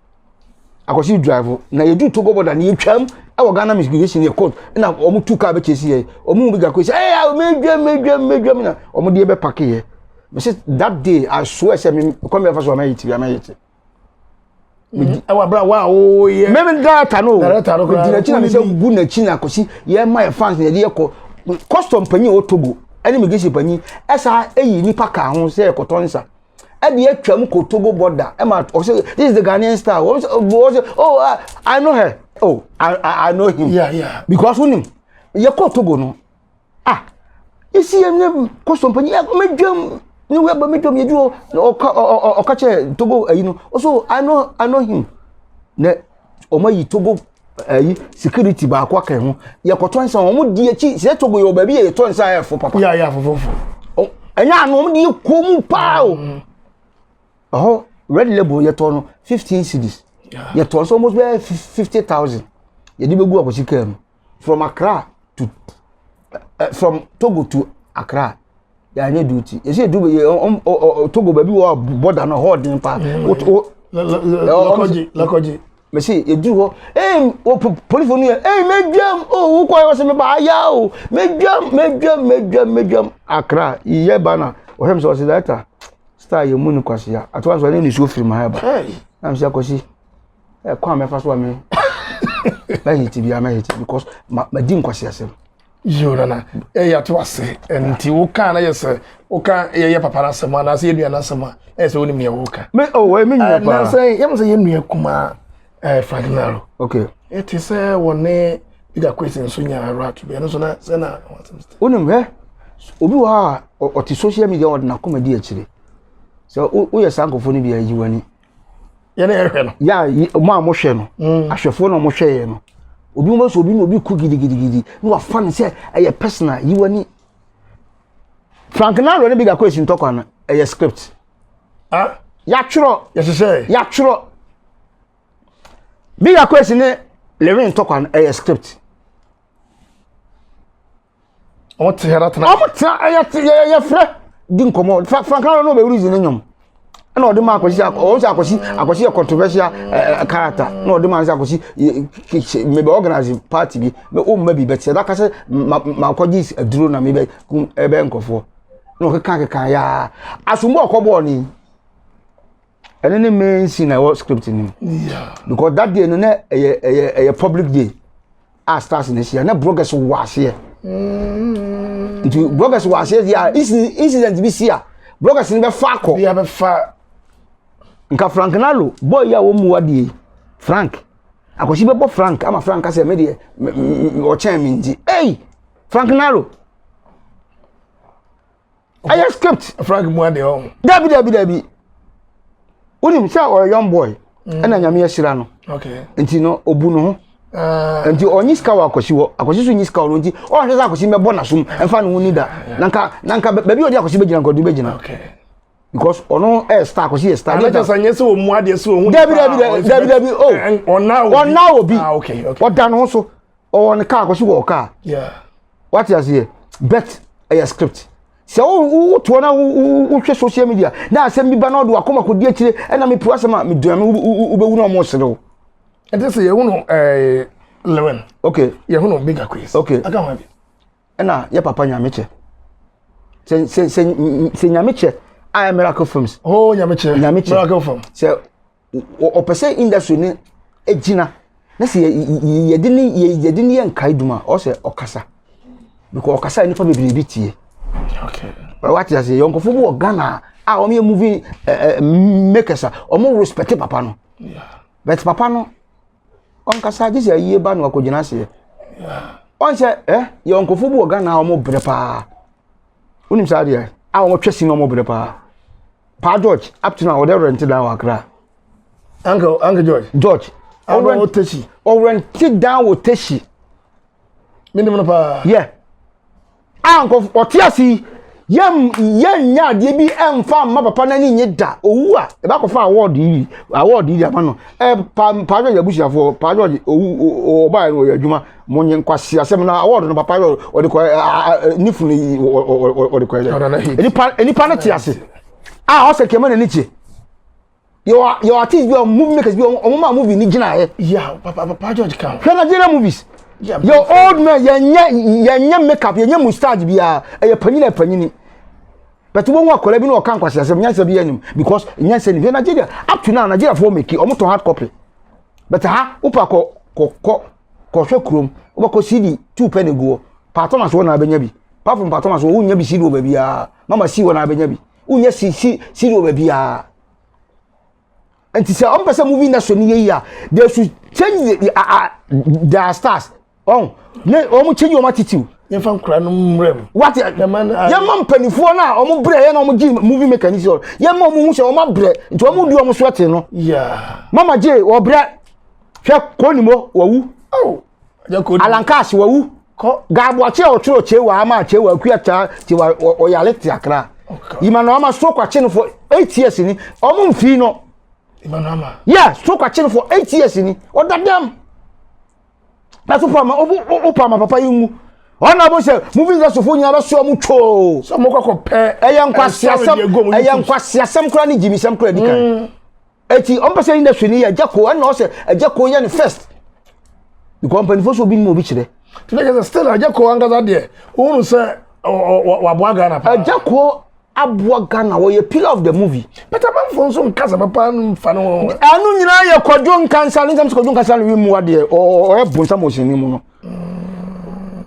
akɔsi drive na yɛdu Togo border na yɛtwam ɛwɔ Ghana immigration yɛ court na wɔn tu kaa bɛkyɛ si yɛ wɔn mu bi ga kɔ sɛ ɛyɛ medwam medwam medwam na wɔn deɛ bɛ pake yɛ mɛ that day I swear sɛ me kɔn mi afa so amɛ yɛ ti amɛ yɛ ti. Ɛwɔ abira wa a woyɛ. Mɛmi director no director no koraa di n'akyi na mi sɛ gu n'akyi na kɔsi yɛ ma yɛ fans na yɛde yɛ kɔ custom panyin wɔ Togo ɛne immigration panyin ɛsa eyi nipa ka ho sɛ ɛkɔtɔ nsa ɛde atwa mu kɔ Togo border ɛma ɔsɛ this is the Ghanaian star wɔn sɛ wɔn sɛ oh I, I know her oh I, I, I know him yeah. Because wonim yɛ kɔ Togo no. Ah, esi yɛ ne kɔsɔn panyin ɛ mɛdwam ne wɛ ba mɛdwam yɛ duro ɔka ɔka kyɛ Togo ayi no ɔso I know I know him na wɔn ayi Togo ayi security baako aka ho yɛkɔtɔ nsa wɔn di akyi sɛ Togo yɛ wɔ baabi yɛ yɛtɔ nsa yɛ fo papa. Yɛ yɛ afofofo. Ɛnyɛ ano wɔn di yɛ kɔn mu paa o ɛhɔ red label yɛtɔ no 15 cedis yɛtɔ nso almost bɛyɛ 50,000 yɛde bɛgu akɔsi kaa mu. From Accra to from Togo to Accra yɛanyɛ duty yɛsɛ yɛdu yɛ ɔm ɔ Togo baabi wɔ bɔda no hɔ ɔden paa. Lɔkɔgye lɔkɔgye. Mɛsi yɛduru hɔ ee o polisi no yɛ ee mɛdwam o wokɔ yɛ ɔsɛ mɛba aya o mɛdwam mɛdwam mɛdwam mɛdwam Accra yɛ ba na ɔhwɛ mi sɛ ɔsɛ director star yɛ mu ne kwasia atoa nso ɛne nisuo firi mu ha ɛba na mi sɛ akɔsi. Ɛkwan a mɛfa so a me mɛhete biara mɛhete because ma madi nkwaseasɛm. Yoo nana ɛyɛ ato ase nti woka na yɛ sɛ woka yɛyɛ papa no asɛm anaasɛ yɛ nua no asɛm a ɛyɛ sɛ wonim nea woka. Me oh wɔyɛ me nua paa. Na sɛ yɛm sɛ yɛ nua kumaa ɛɛ Frank Naro. Okay. Ɛte sɛ wɔne Peter Kwesi nso nya awurato bi ɛno nso na sɛ na wɔn asɛm sɛ. Wonim hɛ obi wɔ hɔ a ɔte social media ɔde n'akoma di akyire sɛ woyɛ saa nkurɔfoɔ no bi a yi w'ani. Yɛn na yɛhwɛ no. Yɛ a mo a mohwɛ no. Ahwɛfoɔ na wɔhwɛ yɛn no. Obi mo sɛ obi na obi ku gidigidigidi na wafa no sɛ ɛyɛ personal yi w'ani. Frank Naro ne Big Akwesi ntɔkwa no ɛyɛ script. Ah? Yɛatwerɛ. Yɛhyehyɛ. Yɛatwerɛ. Big Akwesi ne Lewin ntɔkwa no ɛyɛ script. Wɔn te hɛrɛ tena. Wɔn tena ɛyɛ te yɛ yɛ frɛ di nkɔmɔ. Frank Naro no bɛ release ne nnwom. Ɛna ɔde maa Akwasi, ɔwɔ sɛ Akwasi, Akwasi yɛ controversial ɛɛ character. Na ɔde maa sɛ Akwasi mebɛ organize party bi, mɛ o mma bi bɛ tiɛ daka sɛ ma ma kɔgye aduro na mebɛ kum ɛbɛ nkɔfoɔ. Na ɔkeka keka yaa. Asombo ɔkɔ bɔɔl ni. Ɛne ne main scene na ɛwɔ script ni mu. Because that day no na ɛyɛ ɛyɛ ɛyɛ public day. A stars na ahyia na bloggers wɔ aseɛ. Nti bloggers wɔ aseɛ deɛ a incident bi si a bloggers no bɛfa akɔ. Bi abɛfa. Nka Frank Nalo boy yi a wɔn mu adeɛ yi Frank Akwasi bɛbɔ Frank ama Frank kasɛ me deɛ ɔkyɛn me nti ei Frank Nalo. Ɛyɛ script. Frank mu adeɛ ɔho. Dabi dabi dabi. Wonim sɛ ɔyɛ young boy. Ɛna Nyame ahyira no. Okay. Nti no obu no ho. Nti ɔnyi sika wɔ Akwasi hɔ. Akwasi so nyi sika wɔ no nti ɔnhwɛ sɛ Akwasi mɛbɔ n'asom ɛmfa ne ho ni da. Nanka nanka baabi a ɔde Akwasi bɛgyina nka ɔde bɛgyina. Okay. Because ɔno ɛyɛ star, Akwasi yɛ star. Ana kyerɛ sɛ nyɛ sɛ ɔmu adeɛ sɛ ɔhu. Dabi dabi dabi dabi o. Ɔna obi. Ɔna obi. Ah okay okay. Ɔda ne ho so. Ɔwɔ ne car, Akwasi wɔ car. Yeah. Wate aseɛ? Bet ɛyɛ script. Sɛ wo wotoɔ na wohwɛ social media na asɛm bi ba na ɔde wakoma kɔdi akyire ɛna mepu asɛm a medua me wobɛwu na ɔmo serew. Ɛnti sɛ yɛhu no Lewin. Okay. Yɛhu no Big Akwes. Okay. Aka ho bi. Ɛna yɛ papa Nyame kyɛ. Sɛ sɛ sɛ sɛ Nyame kyɛ a yɛ Miracle Films. Oh Nyame kyɛ. Nyame kyɛ. Miracle Film. Sɛ ɔpɛ sɛ industry ne gyina na sɛ yɛde ne yɛde ne yɛ nkae dwuma ɔsɛ ɔkasa because ɔkasa nipa bebree bi tie. Okay. Wate ase yɔnkɔfo bi wɔ Ghana a wɔn yɛ movie ɛɛ makers a wɔn respect papa no. Yeah. But papa no ɔnkasa gye sɛ ayie ba na wakɔgyina aseɛ. Ɔn sɛ ɛ yɔnkɔfo bi wɔ Ghana a wɔn brɛ paa. Wonim saa deɛ a wɔn twɛ si na wɔn brɛ paa. Pa George up to now ɔde rent dan wɔ Accra. Uncle George. George. Ɔwɔ Teshi. Ɔrent dan wɔ Teshi. Minim no paa. Yeah. A nkɔfo ɔte ase yi yɛn yɛn nya adeɛ bi ɛnfa mma papa n'ani nye da owu a ɛbɛ akɔfa award yi award yi ama no ɛ pa Pa George abusuafoɔ Pa George owu ɔbaa yɛ no ɔyɛ adwuma mo nye nkwasi asɛm na award no papa George ɔde kɔ ɛ ne funu yi ɔde kɔ yɛ nipa nipa no te ase a ɔsɛ kɛmɛ n'ani kye yɛ yɛ artist bi a movie makers bi a wɔn ma movie ni gyina yɛ. Yeah, papa papa George kan. Hwɛ Nigeria movies. Yɛ old men yɛn nyɛ yɛn nyɛ makeup yɛn nyɛ moustache biara ɛyɛ panyin na panyini. But wɔn ho akɔla bi na ɔka nkwasi asɛm nyansa bi anim because nyansa ni hwɛ Nigeria up to now Nigeria fo make wɔn tɔn hard copy. But ha wopa kɔ kɔ kɔ kɔhwɛ kurom wobɛkɔ CD 2 pɛ na egu hɔ. Pa Thomas wɔ na abɛnya bi. Apart from Pa Thomas wɔ wonya bi CD wɔ baabiara. Mama C wɔ na abɛnya bi. Wonya C C CD wɔ baabiara. Nti sɛ ɔmpɛ sɛ movie industry no yɛ yi a they should change the their stars ɔn ne wɔn change wɔn attitude. Yɛnfa nkura no mmerɛ mu. Wate yɛma mpanimfoɔ no a wɔn brɛ yɛ na wɔn gye movie maker ni sɛ yɛma wɔn hu sɛ wɔn abrɛ nti wɔn di wɔn so ɛte no. Mama J ɔbrɛ hwɛ kɔnimo wawu. Oh. Alan Cash wawu. Gaaboakye a ɔtwerɛ Kyewa ama Kyewa akua taa Kyewa ɔyale te Akra. Emmanuel Ama stroke akye no for 8 years ni ɔmo mfii no. Emmanuel Ama. Yeah, stroke akye no for 8 years ni ɔda dɛm. Na so pa ma o pa ma papa yi ngu. Ɔna bo sɛ movie industry fo nyinaa bɛso ɔmo twoo. Sɛ ɔmo kɔkɔ pɛ. Ɛyɛ nkwasiasɛm ɛyɛ nkwasiasɛm koraa ne gyimisɛm koraa di kan. Eti ɔmo pɛ sɛ industry ni yɛ Agya Koo ɛna ɔsɛ Agya Koo yɛ ne first. Because mpanyinfoɔ sɛ obi nim obi kyerɛ. Tí ne kɛ sɛ still Agya Koo ankasa deɛ ohun sɛ waboa Ghana paa. Agya Koo aboa Ghana, wɔyɛ pillar of the movie. But amanfoɔ nso nkasa papa no nfa no ho. Ɛno nyinaa yɛ Kwadwo Nkansa ne nsɛm sɛ Kwadwo Nkansa no wi mu adeɛ ɔyɛ bonsam wɔ sini mu no.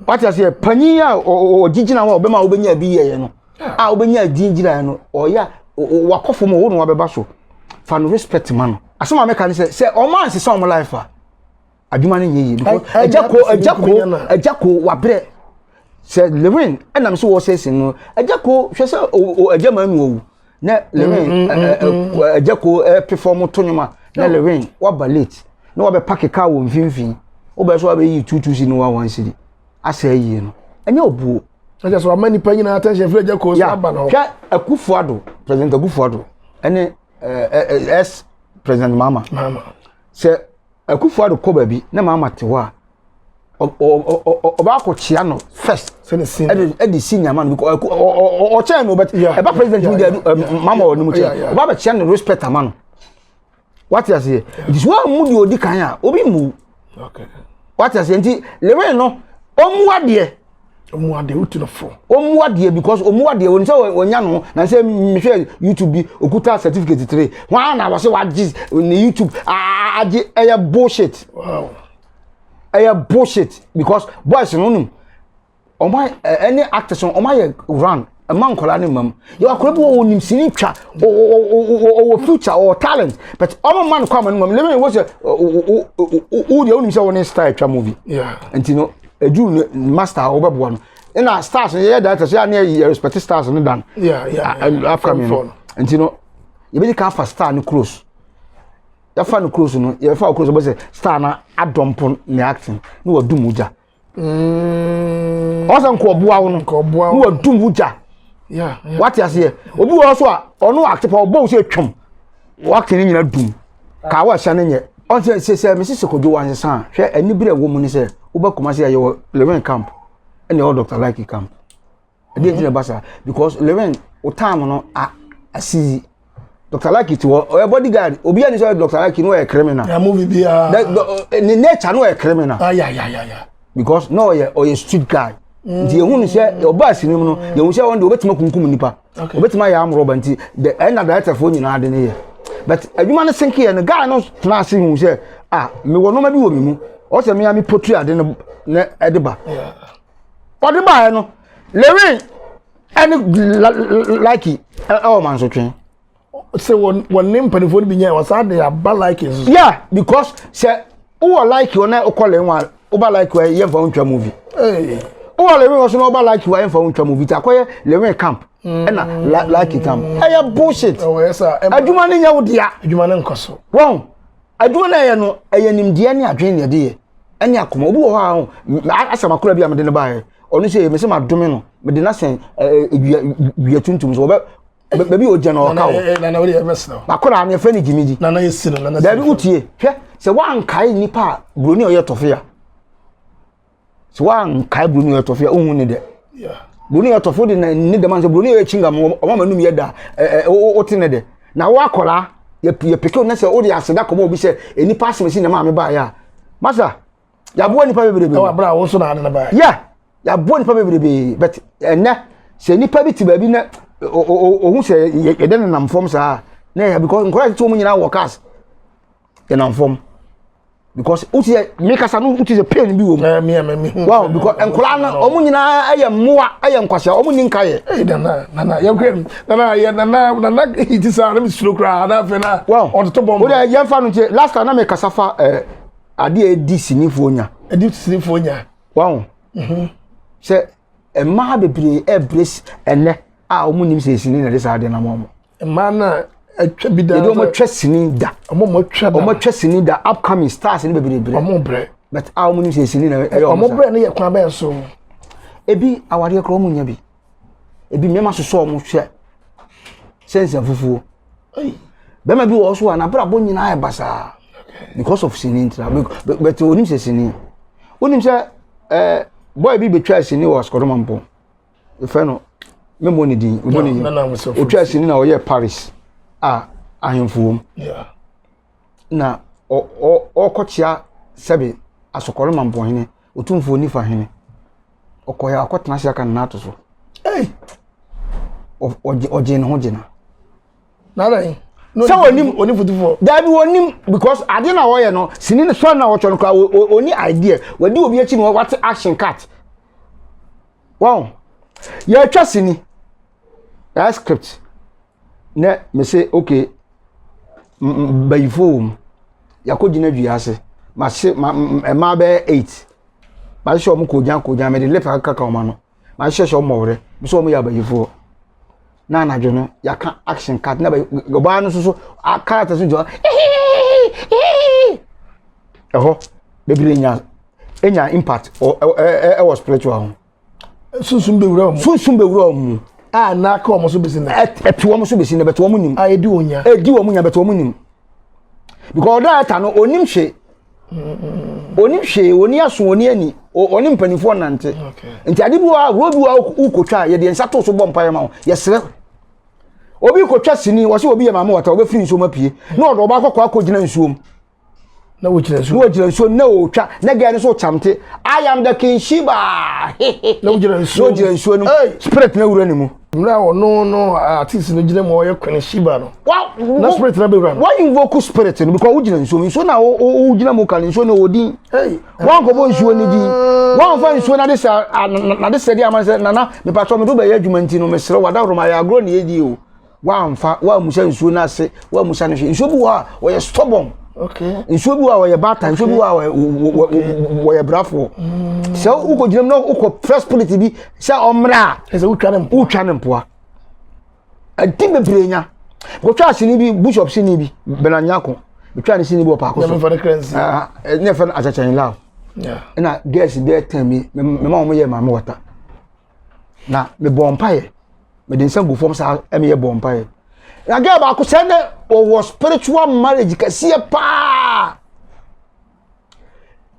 Wate aseɛ panyin a ɔgye gyina hɔ a ɔbɛma a wobɛnya bi yɛyɛ no a wobɛnya din gyina no ɔyɛ a wakɔ fam ɔwo na wabɛba so fa no respect ma no. Asɛm a mɛka ne sɛ sɛ ɔmo ansesa ɔmo life a adwuma no nyɛ yie because Agya Koo Agya Koo Agya Koo wabrɛ sɛ Lewin ɛnam so wɔ sɛsi no Agya Koo hwɛ sɛ o agya maa nu owu na Lewin Agya Koo ɛpefɔm to nnwom a na Lewin waba late na wabɛ park kaa wɔ mfimfini wobɛ so wabɛyi 2 2 cedi na wa 1 cedi asɛ yie no ɛnyɛ obuo. Ɛkyɛ sɛ wama nipa nyinaa attention firi Agya Koo so aba no. Hwɛ Akufo Addo, President Akufo Addo ɛne ɛɛ ex President Mahama. Mahama. Sɛ Akufo Addo kɔ baabi na Mahama te hɔ a. Ɔba akɔkyea no first. Ɛde ɛde si nyama no because ɔkyɛn no but ɛba president mu deɛ mama wɔ ne mu kyɛn. Ɔba abɛkyea no respect ama no. Wate aseɛ? Nti so wɔn mu deɛ odi kan a obi mu. Wate aseɛ? Nti Lewin no ɔmu adeɛ. Ɔmu adeɛ wotu no fo. Ɔmu adeɛ because ɔmu adeɛ wɔn sɛ wɔnya no na sɛ mehwɛ YouTube bi okuta certificate three wɔn a na wɔsɛ wagye ne YouTube agye ɛyɛ bullshit. Wow. Ɛyɛ bullshit because boys no nim ɔmo ɛne actors no ɔmo ayɛ run ɛma nkɔla ne mam yɛ akɔla bi wɔ onim sini twa ɔwɔ future ɔwɔ talent but ɔmo ma no kɔ ama no mam lemme wɔ sɛ wo deɛ wonim sɛ wo ne star atwa movie nti no edu ne master a wɔbɛboa no ɛna stars no yɛyɛ directors yɛ a ne yɛ respect stars no dan afra mi no nti no yɛbɛdi ka afa star no close yɛfa no close no yɛfa close bɛ sɛ star no adɔmpo ne acting ne wadum wo gya ɔsɛ nkɔboa wo no ne wadum wo gya. Wate aseɛ? Obi wɔ so a ɔno acte pa ɔbɔ wo sɛ twam wacte no nyina dum kaa wɔ ahyɛ no nyɛ ɔnsɛ sɛ sɛ mese sɛ Kwadwo wansesa a hwɛ ani berɛ ɛwɔ mu ne sɛ wobɛ Kumase a yɛwɔ Lewin camp ɛne ɛwɔ Dr. Likee camp. Ɛdeɛ nti na ɛba saa because Lewin wo time no a asizi Dr. Likee ti hɔ ɔyɛ bodyguard obi ani sɛ Dr. Likee no ɔyɛ criminal. Yeah, movie bi a. Ne nature no ɔyɛ criminal. Ah, yeah. Because no ɔyɛ street guy. Nti ehun sɛ ɔba asini mu no yɛhu sɛ ɔno deɛ obetumi akunkum nipa. Obetumi ayɛ amorɔba nti the ɛna director foɔ nyinaa de ne yɛ. But adwuma no sinki yɛ no guy no tena ase hu sɛ ah mewɔ nneɛma bi wɔ mi mu ɔsɛ mi a mi potu ade no na ɛde ba. Ɔde ba yɛ no Lewin ɛne Likee ɛwɔ mansotwe. Sɛ wɔn ne mpanimfoɔ no bi nyɛ wɔsan de aba Likee nso. Yeah, because sɛ wowɔ Likee wɔ na wokɔ Lewin a woba Likee wɔ yɛmfa wo ntwa movie. Wowɔ Lewin wɔ so na woba Likee wɔ yɛmfa wo ntwa movie ti akɔyɛ Lewin camp ɛna Likee camp ɛyɛ bullshit. Adwuma no nyɛ wo dea. Adwuma no nkɔ so. Wɔn adwuma no ɛyɛ no ɛyɛ nimdeɛ ne adwene ne ɛde yɛ ɛne akoma obi wɔ hɔ a asɛm akora bi a mede no baeɛ ɔno sɛ mese madome no mede no asɛn dua tuntum so wɔbɛ baabi a ogyina na ɔka wo akora no yɛfrɛ no gyimidi daabi wotie hwɛ sɛ woankae nnipa a buroni a ɔyɛ tɔfe a sɛ woankae buroni a ɔyɛ tɔfe a wohu ne dɛ buroni a ɔyɛ tɔfe wode ne dɛm ansɛ buroni a ɔyɛ chingam ɔma ma num yɛ da wote ne dɛ na wo akɔraa yɛpeke wo na sɛ wode aseda kɔma obi sɛ nnipa asɛm si na maame baeɛ a masa yɛaboa nnipa bebrebe. Ɛwɔ abira a wo nso na ade na baeɛ. Yeah, yɛaboa nnipa bebrebe but ɛnɛ sɛ nnipa bi te baabi na ohun sɛ yɛde nenam fam saa na yɛ because nkɔla tete wɔn nyinaa wɔ cars yɛnam fam because wotu yɛ mekasa no wotu sɛ pain bi wɔ mu. Wow, because nkɔla no wɔn nyinaa ɛyɛ mmoa ɛyɛ nkwasia wɔn ni nka yɛ. Ee nana nana yɛn kura nana yɛ nana nana ti sa ne mi suro koraa na afei na ɔtoto bɔmb. O de yɛn fa no nkyɛn last time na mekasa fa ɛɛ adeɛ edi sinifoɔ nya. Edi sinifoɔ nya. Wow. Sɛ mmaa bebree ɛbrɛ ɛnɛ a wɔn nim sɛ sini na ɛde saa adeɛ na wɔn. Mmaa na atwa bi da. Yɛde wɔn atwa sini da. Wɔn atwa da. Wɔn atwa sini da upcoming stars ne bebree brɛ. Wɔn brɛ. But a wɔn nim sɛ sini na ɛyɛ wɔn sa. Wɔn brɛ no yɛ kwan bɛn so. Ebi awadeɛ koraa wɔn nya bi. Ebi mmarima soso wɔn hwɛ sɛ nsɛm fufuo. Bɛrima bi wɔ so a n'abrabɔ nyinaa yɛ basaa because of sini ntina but onim sɛ sini. Onim sɛ ɛɛ boy bi betwa sini wɔ Asukɔdɔma mpo. Efɛ no memmɔ ne din memmɔ ne din otwa sini na ɔyɛ Paris a ahemfo wɔm na ɔkɔkyea sɛbe Asukɔdɔma mpɔhene otumfoɔ nifa hene ɔkɔyɛ akɔtena ase aka ne nan ato so. Ɔgye ne ho gyina. Sɛ onim onim futufoɔ. Dabi onim because ade na ɔyɛ no sini ne sɔn na ɔtɔ no koraa oni idea wadi obi akyi na wate action cut. Wɔn yɛtwa sini ɛyɛ script na me se okay bayifo wɔ mu yɛakɔ gyina dua ase ma se ma mmaa bɛyɛ 8 ma hyehyɛ wɔn kogyan kogyan mɛ de lip akaka wɔn ano ma hyehyɛ wɔn mɔwerɛ bi sɛ wɔn yɛ abayifoɔ na anadwo no yɛaka action cut na ɔbaa no nso so character so gyina ɛhɔ bebree nya enya impact ɛwɔ spiritual ho. Sunsun bewura wɔn. Sunsun bewura wɔn mu. A na aka wɔn so besi na. Ɛte wɔn so besi na bɛtɛ wɔn nim. A edi wɔn nya. Edi wɔn nya bɛtɛ wɔn nim. Because ɔda ɛta no onim hwee. Onim hwee oni aso oni ani. Ɔne mpanimfoɔ nante. Nti ade bi wɔ a road bi wɔ a wokɔtwa a yɛde nsa to so bɔ mpaeɛ ma wo. Yɛsrɛ. Obi kɔtwa sini wɔ sɛ obi yɛ maame wɔta wɔbɛfiri nsuom apue na ɔde ɔba akɔkɔ akɔgyina nsuom. Na wɔgyina nsuom. Na wɔgyina nsuom na ɔretwa na gɛɛ no so kyamte I am the king Sheba. Na wɔgyina nsuom. Na wɔgyina nsuo no spirit na wura ne mu. Mmerɛ a ɔno no artist no gyina mu ɔyɛ Queen Sheba no. Na spirit na bɛwura no. Wa invoke spirit no because wogyina nsuom nsuo na wogyina mu ka no nsuo no wɔ din. Wankɔbɔ nsuo no din. Wamfa nsuo no adesɛ de ama sɛ nana mepatɔ mede wobɛyɛ adwuma nti no mesrɛ wadaworo ma yɛ agorɔ ne yɛdi o. Wamfa wamusa nsuo no ase wamusa no hwɛ nsuo bi wɔ a wɔyɛ stubborn. Nsuo bi wɔ a wɔyɛ bata nsuo bi wɔ a wɔyɛ brafoɔ. Sɛ wokɔgyina mu na wokɔ frɛ spirit bi sɛ ɔmmra a wotwa ne mpoa. Ɛdi bebree nya. Kotwa sini bi bishop sini bi Benanyako. Metwa ne sini bi wɔ paako so. Ne fɛ no akyɛkyɛn love. Ɛna girls bɛyɛ tɛn bi mema wɔn yɛ maame wɔta. Na mebɔ mpaeɛ. Mede nsa gu fam saa ɛmeyɛ bɔ mpaeɛ. Na girl baako sɛ ne wɔwɔ spiritual marriage kɛseɛ paa.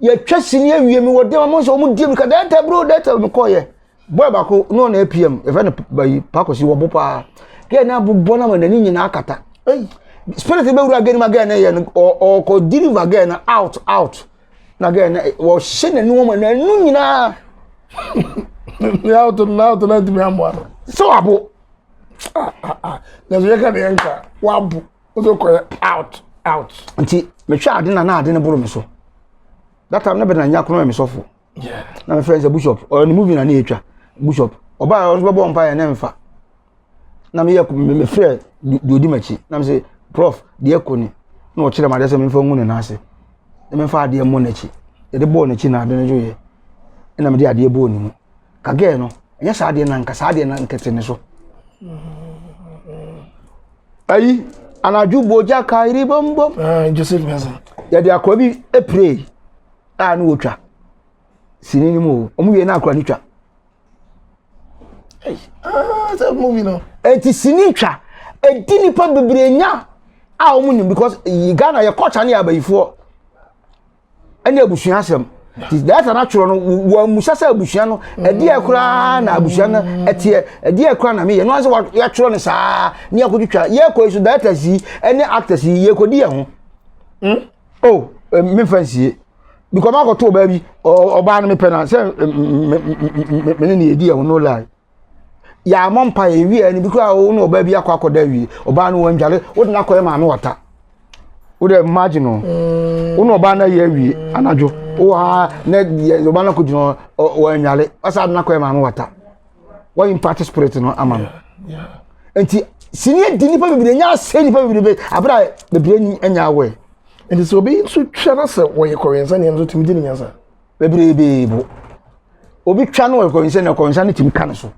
Yɛtwa sini awie mi wɔ dɛm ɔmo sɛ ɔmo die mi ka dɛtɛ bro dɛtɛ mekɔɔyɛ. Boy baako na ɔna APM yɛfrɛ no bayi pakosi wɔbo paa gɛɛ no abobɔ no ama n'ani nyinaa akata spirit bɛwura gɛɛ no ma gɛɛ no yɛ no ɔkɔ deliver gɛɛ no out out na gɛɛ no wɔhyɛ n'ani wɔn ma n'anu nyinaa. Ne out no out no ntumi amoa no. Sɛ wabo. Ah ah ah na so yɛka ne yɛnka wabo wosɛ kɔyɛ out out. Nti mehwɛ ade na na ade no boro me so that time na bɛ na nya kono yɛ me sɔfo. na mefrɛ sɛ bishop ɔyɛ ne movie na ne yɛtwa bishop ɔbaa ɔno bɛbɔ mpa yɛ ne mfa na meyɛ mefrɛ deɛ ɔdi m'akyi na mesɛ prof deɛ kɔ ni na ɔkyerɛ me adeɛ sɛ memfa ngu ne nan ase na memfa adeɛ mmɔ n'akyi yɛde bɔɔ n'akyi na ade no dwoeɛ ɛna mede adeɛ bɔɔ ne mu ka gɛɛ no ɛnyɛ saa adeɛ na nka saa adeɛ na nkɛte ne so ayi anadwo bogya kairi bɔmbɔm ah, Joseph Mensah yɛde akɔa bi pray a na wɔtwa sini no mu o wɔn wie na akora no twa. Ah, movie no. Eti sini twa edi nipa bebree nya a wɔn nim because Ghana yɛ culture ne yɛ abayifoɔ ɛne abusua asɛm ti data no atwerɛ no wɔn musa sɛ abusua no ɛdeɛ koraa na abusua no ɛteɛ ɛdeɛ koraa na meyɛ no ansɛ wɔatwerɛ no saa ne akɔtwitwa yɛkɔ yi so data yi ɛne actors yi yɛkɔdi yɛn ho. Hmm? Oh, eh, memfa nsie because makɔto ɔbaa bi ɔbaa no mepɛ no sɛ me ne ne yɛdi ɛho no lie yɛamɔ mpa yɛwie ɛno bi koraa wo ne ɔbaa bi akɔ akɔda awie ɔbaa no wɔndware wode no akɔyɛ maame wata wode imagine no mm. wo ne ɔbaa no ayɛ awie anadwo wowɔ ha na ɔbaa no akɔgyina wɔandware wasa de no akɔyɛ maame wata wɔn impact spirit no ama no nti sini adi nipa bebree nya asɛ nipa bebree abira bebree nya awɛ. Nti sɛ obi nso twa na sɛ wɔyɛ kɔwɛnsa nea nso tumi di ne nyansa. Bebree bee bo obi twa no wɔyɛ kɔwɛnsa nea kɔwɛnsa no tumi ka ne so.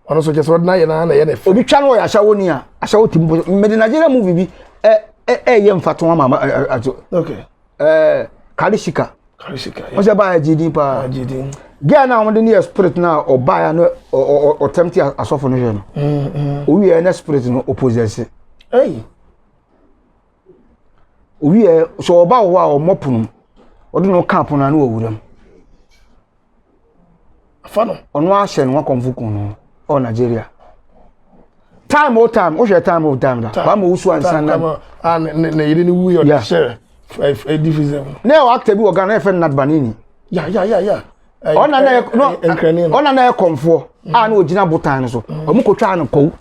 Ɔno nso kyɛ sɛ ɔde n'ayɛ naa na ɛyɛ ne fɛ. Obi twa no wɔyɛ ahyɛwo ni a ahyɛwo tumi bɔ mɛde Nigeria movie bi ɛ ɛ ɛyɛ mfato ama ama ɛ ɛ Okay. Ɛɛ Karishika. Karishika. Wọ́n sɛ baa ɛgye din paa. Ɛgye din. Girl na wɔn de ne yɛ spirit na ɔbaa ya no ɔtɛm ti asɔfo no hwɛ no. Owi yɛ ne spirit no ɔpossess. Ɛyi. Owi yɛ sɛ ɔba wɔ hɔ a ɔmɔ pono ɔde no ka pono ano wɔ wura mu. Afa no. Ɔno ahyɛ no wakɔnfo kun no ɔ Nigeria. Time o time wohwɛ time o time da. Kwame Owusu ansa na. Ah ne ne yere ne wu yɛ ɔde hyɛ ɛdi fi sɛm. Ne yɛ actor bi wɔ Ghana yɛ fɛ no Nadbanini. Ya ya ya ya. Ɔna na yɛ no ɔna na yɛ kɔnfoɔ a na ogyina botan no so. Ɔmo kɔ twa no kɔw.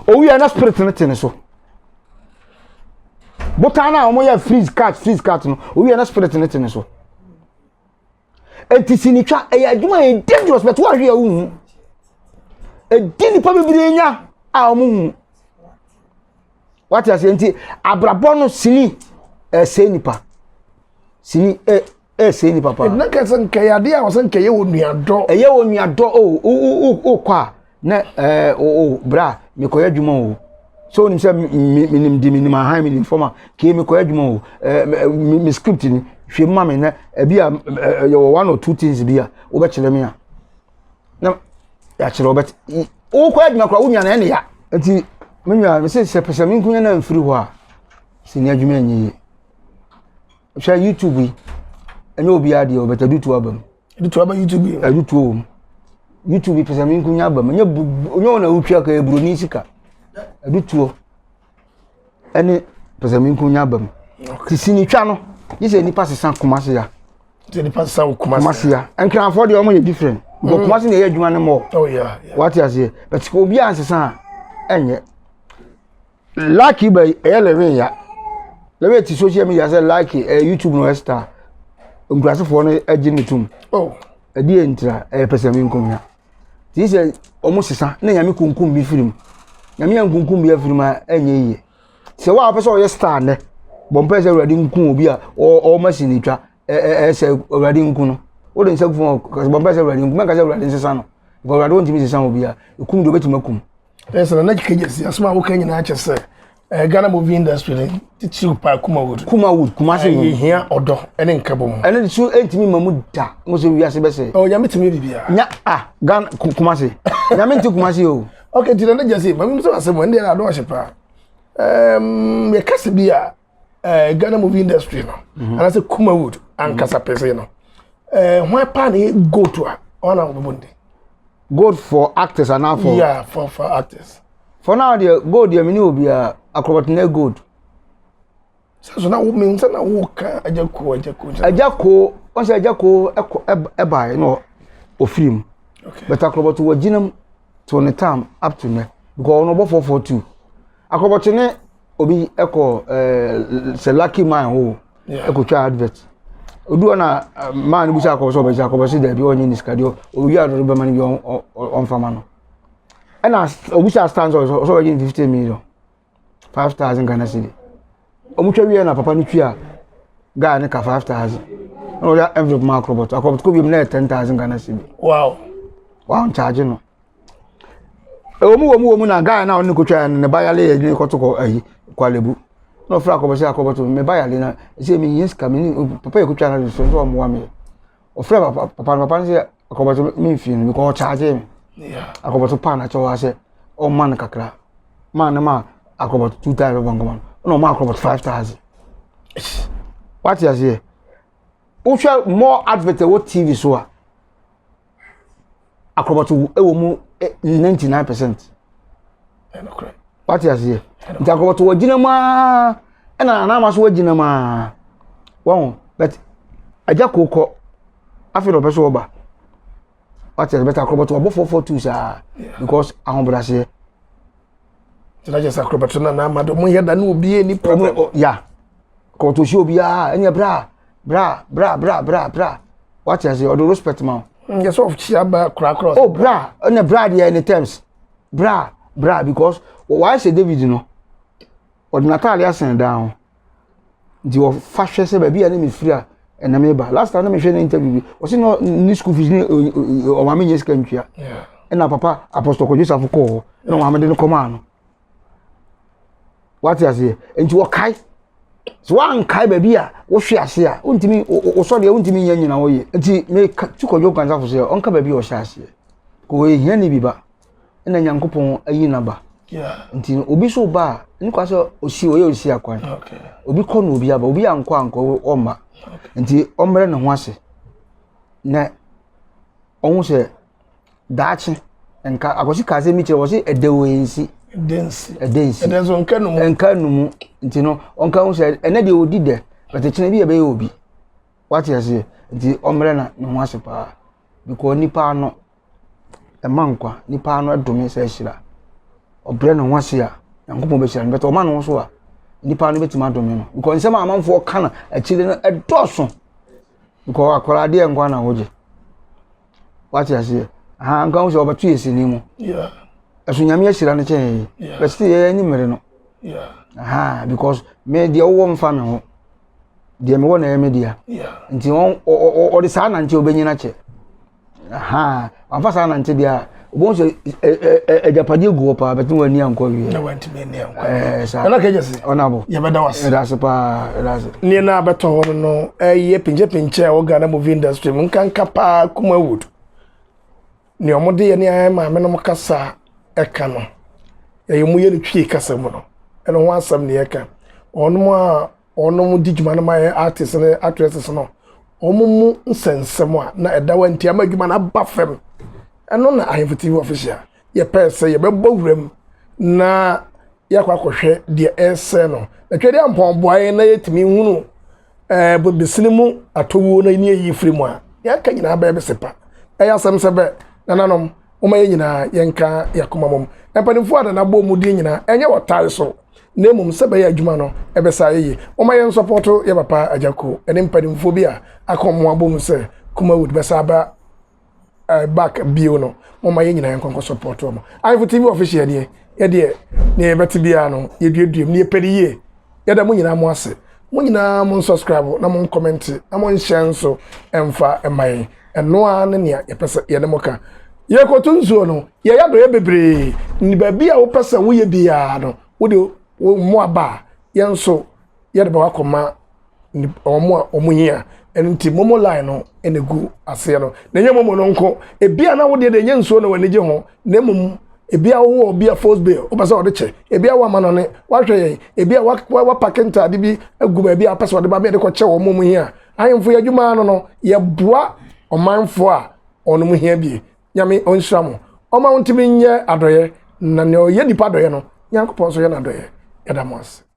Owu yɛ na spirit no te ne so. Botan na ɔmo yɛ freeze cut freeze cut no owu yɛ na spirit no te ne so. Eti sinitwa ɛyɛ adwuma yɛ dangerous but wɔahwɛ yɛ wohu. Edi nipa bebree nya a wɔn hu. Wate aseɛ nti abrabɔ no sini ɛsɛ nipa. Sini ɛ ɛsɛ nipa paa. Ɛdina kɛse nkɛyɛ adeɛ a wɔsɛ nkɛyɛ wɔ nuadɔ. Ɛyɛ wɔ nuadɔ o o o kɔ a na ɛɛ o o bra mekɔyɛ adwuma o. So onim sɛ menim di menim ahan menim fam a kee mekɔyɛ adwuma o ɛɛ me me script ni hwɛ mu ma me na ebi a yɛwɔ one or two things bi a wobɛkyerɛ me a na yɛakyerɛ wobɛt wokɔ adwuma koraa wonya na ɛne ya nti me nua me sɛ sɛ pɛ sɛ me nkonya na mfiri hɔ a sɛ ni adwuma nyɛ yie hwɛ youtube yi. Ɛnyɛ obiara deɛ ɔbɛtɛ adutoɔ aba mu. Adutoɔ aba YouTube yi. Adutoɔ wɔ mu. YouTube pɛ sɛ menkonya aba mu. Ɛnyɛ bu nyɛ wɔn na wotwa ka buroni sika. Adutoɔ ɛne pɛ sɛ menkonya aba mu. Ti sinitwa no gye sɛ nipa sesa Kumasi ya. Sɛ nipa sesa wɔ Kumasi. Kumasi ya. Nkranfoɔ deɛ wɔn yɛ different. Bɔ mm. Kumasi na ɛyɛ adwuma no mɔ. Oh yeah. Wate aseɛ. But obi a nsesa a ɛnyɛ. Lucky ba yi ɛyɛ lewin ya. Lewin ti social media sɛ lucky ɛyɛ YouTube no star. Nkurasefoɔ no agye ne tom. Oh. Ɛdi yɛ ntira ɛyɛ pɛ sɛ mi nkomia. Ti sɛ wɔn sesa na nyame kunkum bi firi mu. Nyame yɛ nkunkum bi afiri mu a ɛnyɛ yie. Sɛ wɔn a wɔpɛ sɛ ɔyɛ star nɛ bɔ mpɛ sɛ awurade nku obi a ɔma si ne twa ɛɛ sɛ awurade nku no. Wode nsa gu fam bɔ mpɛ sɛ awurade nku mɛnka sɛ awurade nsesa no. Awurade wɔntumi sesa obi a ekum deɛ obetumi akum. Ɛsɛ na na kegye si asɛm a woka nyinaa kyɛ sɛ eh, Ghana movie industry no titiriw paa Kumawood. Kumawood, Kumasi no. Yɛhia ɔdɔ ne nkabom. Ɛno so ɛntumi ma mu da mo sɛ wiase bɛsɛ. Oh, nyame tumi biribiara. Nya ah Ghana Kumasi. Nyame nte Kumasi o. Okay, nti na ne gyesi, ma mi sɛ asɛm ɛnde na adɔ ɔhye paa. Um, yɛka sɛ bi a eh, Ghana movie industry no, mm -hmm. anaasɛ Kumawood ankasa mm -hmm. pɛsɛ no. Eh, hwan paa na yɛ goat a ɔna wɔbɛbɔ ne din? Gold for actors anaa for. Yeah, for for actors. For now deɛ gold deɛ mene obiara acrobat na gold. Sɛ so na wo mi nsa na wo ka agya ko agya ko. Agya ko wɔn sɛ agya ko ɛkɔ ɛbaeɛ na ofiri mu. Okay. But acrobat wɔ gyina mu till ne time up to nɛ because ɔno ɔbɔ 442. Acrobat ne obi ɛkɔ ɛɛ sɛ lucky man hɔ ɛkɔtwa advert odu hɔ na eh, maa no bisa akɔbɔ sɛ ɔbɛgye akɔbɔ sɛ daabi ɔnyɛ ne sika deɛ owi a ɔde bɛma no bi ɔmfa ma no ɛna obisa stan sɛ ɔsɛ ɔbɛgye no 50 million 5000 Ghana cedi ɔmo twa wie na papa no twi a guy no ka 5000 ɛna ɔde envelope ma akorɔbɔto akorɔbɔto kɔ wiem na yɛ 10000 Ghana cedi wow wow nkyagye no Ɛwɔ mu wɔ mu wɔ mu na guy na ɔne kotwa no ne ba yale yɛ ne kɔto kɔ ayi kwalebu na ɔfrɛ akɔbɔ sɛ akɔbɔ to me ba yale na ɛsɛ me nyɛ sika me ne papa yɛ kotwa no so nso ɔmmoa me ɔfrɛ papa papa no papa no sɛ akɔbɔ to me mfie no because ɔkyagye me akɔbɔ to paa na kyɛw sɛ ɔmma no kakra maa no ma akɔbɔ to 2000 bɛbɔ nkɔmɔ no na ɔma akɔbɔ to 5000 wate aseɛ wohwɛ more advert ɛwɔ tv so a akorɔbɔto wɔ mu 99 percent wate aseɛ nti akorɔbɔto wɔ gyina mu aa ɛna anama so wɔ gyina mu aa wɔn but agya koo kɔ afei na ɔpɛ so ɔba wate aseɛ but akorɔbɔto ɔbɔ 442 saa because ahobrɛaseɛ. Tena kyɛ sɛ akorɔbɔto na n'ama de ɔmo yɛ da ne obi ani problem. Ya kɔtɔ si obiara ɛnyɛ bra bra bra bra bra bra wate ase ɔde respect ma wo. Yɛ sɛ ɔkyia ba korakora. Oh bra ɛnna bra deɛ ne terms bra bra because wayɛ sɛ David no ɔde n'ataade asɛn dan ho. Nti wɔfa hwɛ sɛ baabi a ne mefiri a ɛna meba. Last time na mehwɛ ne interview bi, ɔsi no ne school fees ne ɔmaame nyɛ sika ntua. Ɛna papa Apostle Kwadwo Safo kɔɔ hɔ ɛna ɔmaame de no kɔmaa no. Wate aseɛ? Nti wɔkae. So wankae baabi a wohwe ase a wontumi wosɔ deɛ wontumi nyɛ nyina woyɛ. Nti meka tu Kwadwo Nkansafo sɛ ɔnka baabi a ɔhyɛ aseɛ. Kò ɔyɛ hiani bi ba. ɛna nyankopɔn ayi n'aba nti obi so ba a ne kwa sɛ osi ɔyɛ osi akwan obi kɔ na obi aba obi ankɔ ankɔ ɔmma nti ɔmmerɛ ne ho ase na ɔho sɛ daakye nka akɔsi kaa sɛ mi kyerɛ wɔ se ɛdɛ wɔ nsi ɛdɛ nsi ɛdɛ nsi ɛdɛ nso nka numu nka numu nti no ɔnka ho sɛ ɛnɛ deɛ ɔdi dɛ bɛtɛ kyerɛ bi yɛ bɛyɛ obi wate aseɛ nti ɔmmerɛ na ne ho ase paa because nipa ano ɛma nkwa. Nipa ano dome sɛ ahyira. Ɔbrɛ ne ho ase a, Nyankopɔn bɛhyira no. But ɔma ne ho so a, nipa no bɛtumi adome no. Because nsɛm a amanfoɔ ka no akyire no ɛdɔɔso. Because akwadaa deɛ nkwa na wogye. Wate aseɛ? Aha, nka ho sɛ ɔbɛto yɛ sini mu. Ɛso Nyame ahyira no kyɛn yɛ. But still yɛyɛ ani mmere no. Aha, because me deɛ wowɔ mfa me ho. Deɛ mewɔ na ɛyɛ me dea. Nti ɔde saa nante ɔbɛnyina kyɛ. Ahaa, wamfa saa nante deɛ a, wobɛhu sɛ agyapadeɛ gu hɔ paa bɛtumi w'ani ankɔ awie. Na wantumi ani ankɔ awie. Saa. Ɛna kɛgye se. Ɔnabo. Yɛbɛda wase. Ɛda ase paa, ɛda ase. Nneɛ no a bɛtɔ hɔ no no ɛyɛ pinkyɛpinkyɛ a ɛwɔ Ghana movie industry mu nkanka paa Kumawood. Nea wɔde yɛ ne ayɛ maame nom kasa ɛka no ɛyɛ wɔn yɛ no twie kasa mu no ɛno ho asɛm ne yɛka. Wɔn a wɔn di dwuma no ma yɛ artists ne actresses no. Wɔn mu nsɛnsɛm a na ɛda hɔ nti ama adwuma no aba fam. Ɛno na Ahemfo TV Official yɛpɛɛ sɛ yɛbɛbɔ wuram na yɛakɔ akɔhwɛ deɛ ɛresɛe no. Na Twɛdeɛ Ampɔn boa yɛn na yɛtumi hunu ɛɛ bobesini mu atɔwuo no ne yɛyi firi mu a, deɛ aka nyinaa bɛyɛ besepa. Ɛyɛ asɛm sɛ bɛ nananom, momma yɛn nyinaa yɛnka yɛn akoma mmom. Mpanimfoɔ a Nana bɔɔ mu din nyinaa, ɛnyɛ ɔtae so, na mmom sɛ bɛyɛ adwuma no ɛbɛsa ayɛ yie. Momma yɛn nsɔpɔto yɛ papa Agyako ne mpanimfoɔ bi a aka wɔn abɔ mu sɛ Kumawood bɛsa aba eh, back bio no. Momma yɛn nyinaa yɛnkɔ nkɔ support wɔn. Ahemfo TV official deɛ, yɛdeɛ nea yɛbɛte biara no yɛduaduam na yɛpɛ no yie. Yɛda mo nyinaa mo ase. Mo nyinaa mo nsubscribe na mo nkɔmɛnte na mo nhyɛ nso mfa mma yɛn. Ɛno ara ne nea yɛpɛ sɛ yɛne mo ka. Yɛkɔto nsuo no, yɛyɛ adɔeɛ bebree. Ne baabi a wopɛ sɛ woyɛ biara no, wode wo mmoa ba a, yɛn nso yɛde bɛkɔ akɔma wɔn a wɔn hia. Ɛno nti momo line no na egu aseɛ no. Na ɛnyɛ momo no nko. Ebi a na wodeɛ deɛ ɛnyɛ nsuo na w'ani gye ho, na mmom ebi a wowɔ obi a force bill wopɛ sɛ ɔde kyɛ. Ebi a wama no ne wahwɛ yɛn. Ebi a wapake ntaade bi agu baabi a wopɛ sɛ ɔde ba bɛde kɔkyɛ wɔn mu hia. Ahemfo yɛ adwuma ano no, yɛboa ɔmanfoɔ a wɔn hia bie. Nyame ɔnhyira mo. Ɔma wo ntumi nyɛ adɔeɛ, na nea ɔyɛ nipa adɔeɛ no, Nyankopɔn nso yɛ no adɔeɛ. Yɛda mo ase.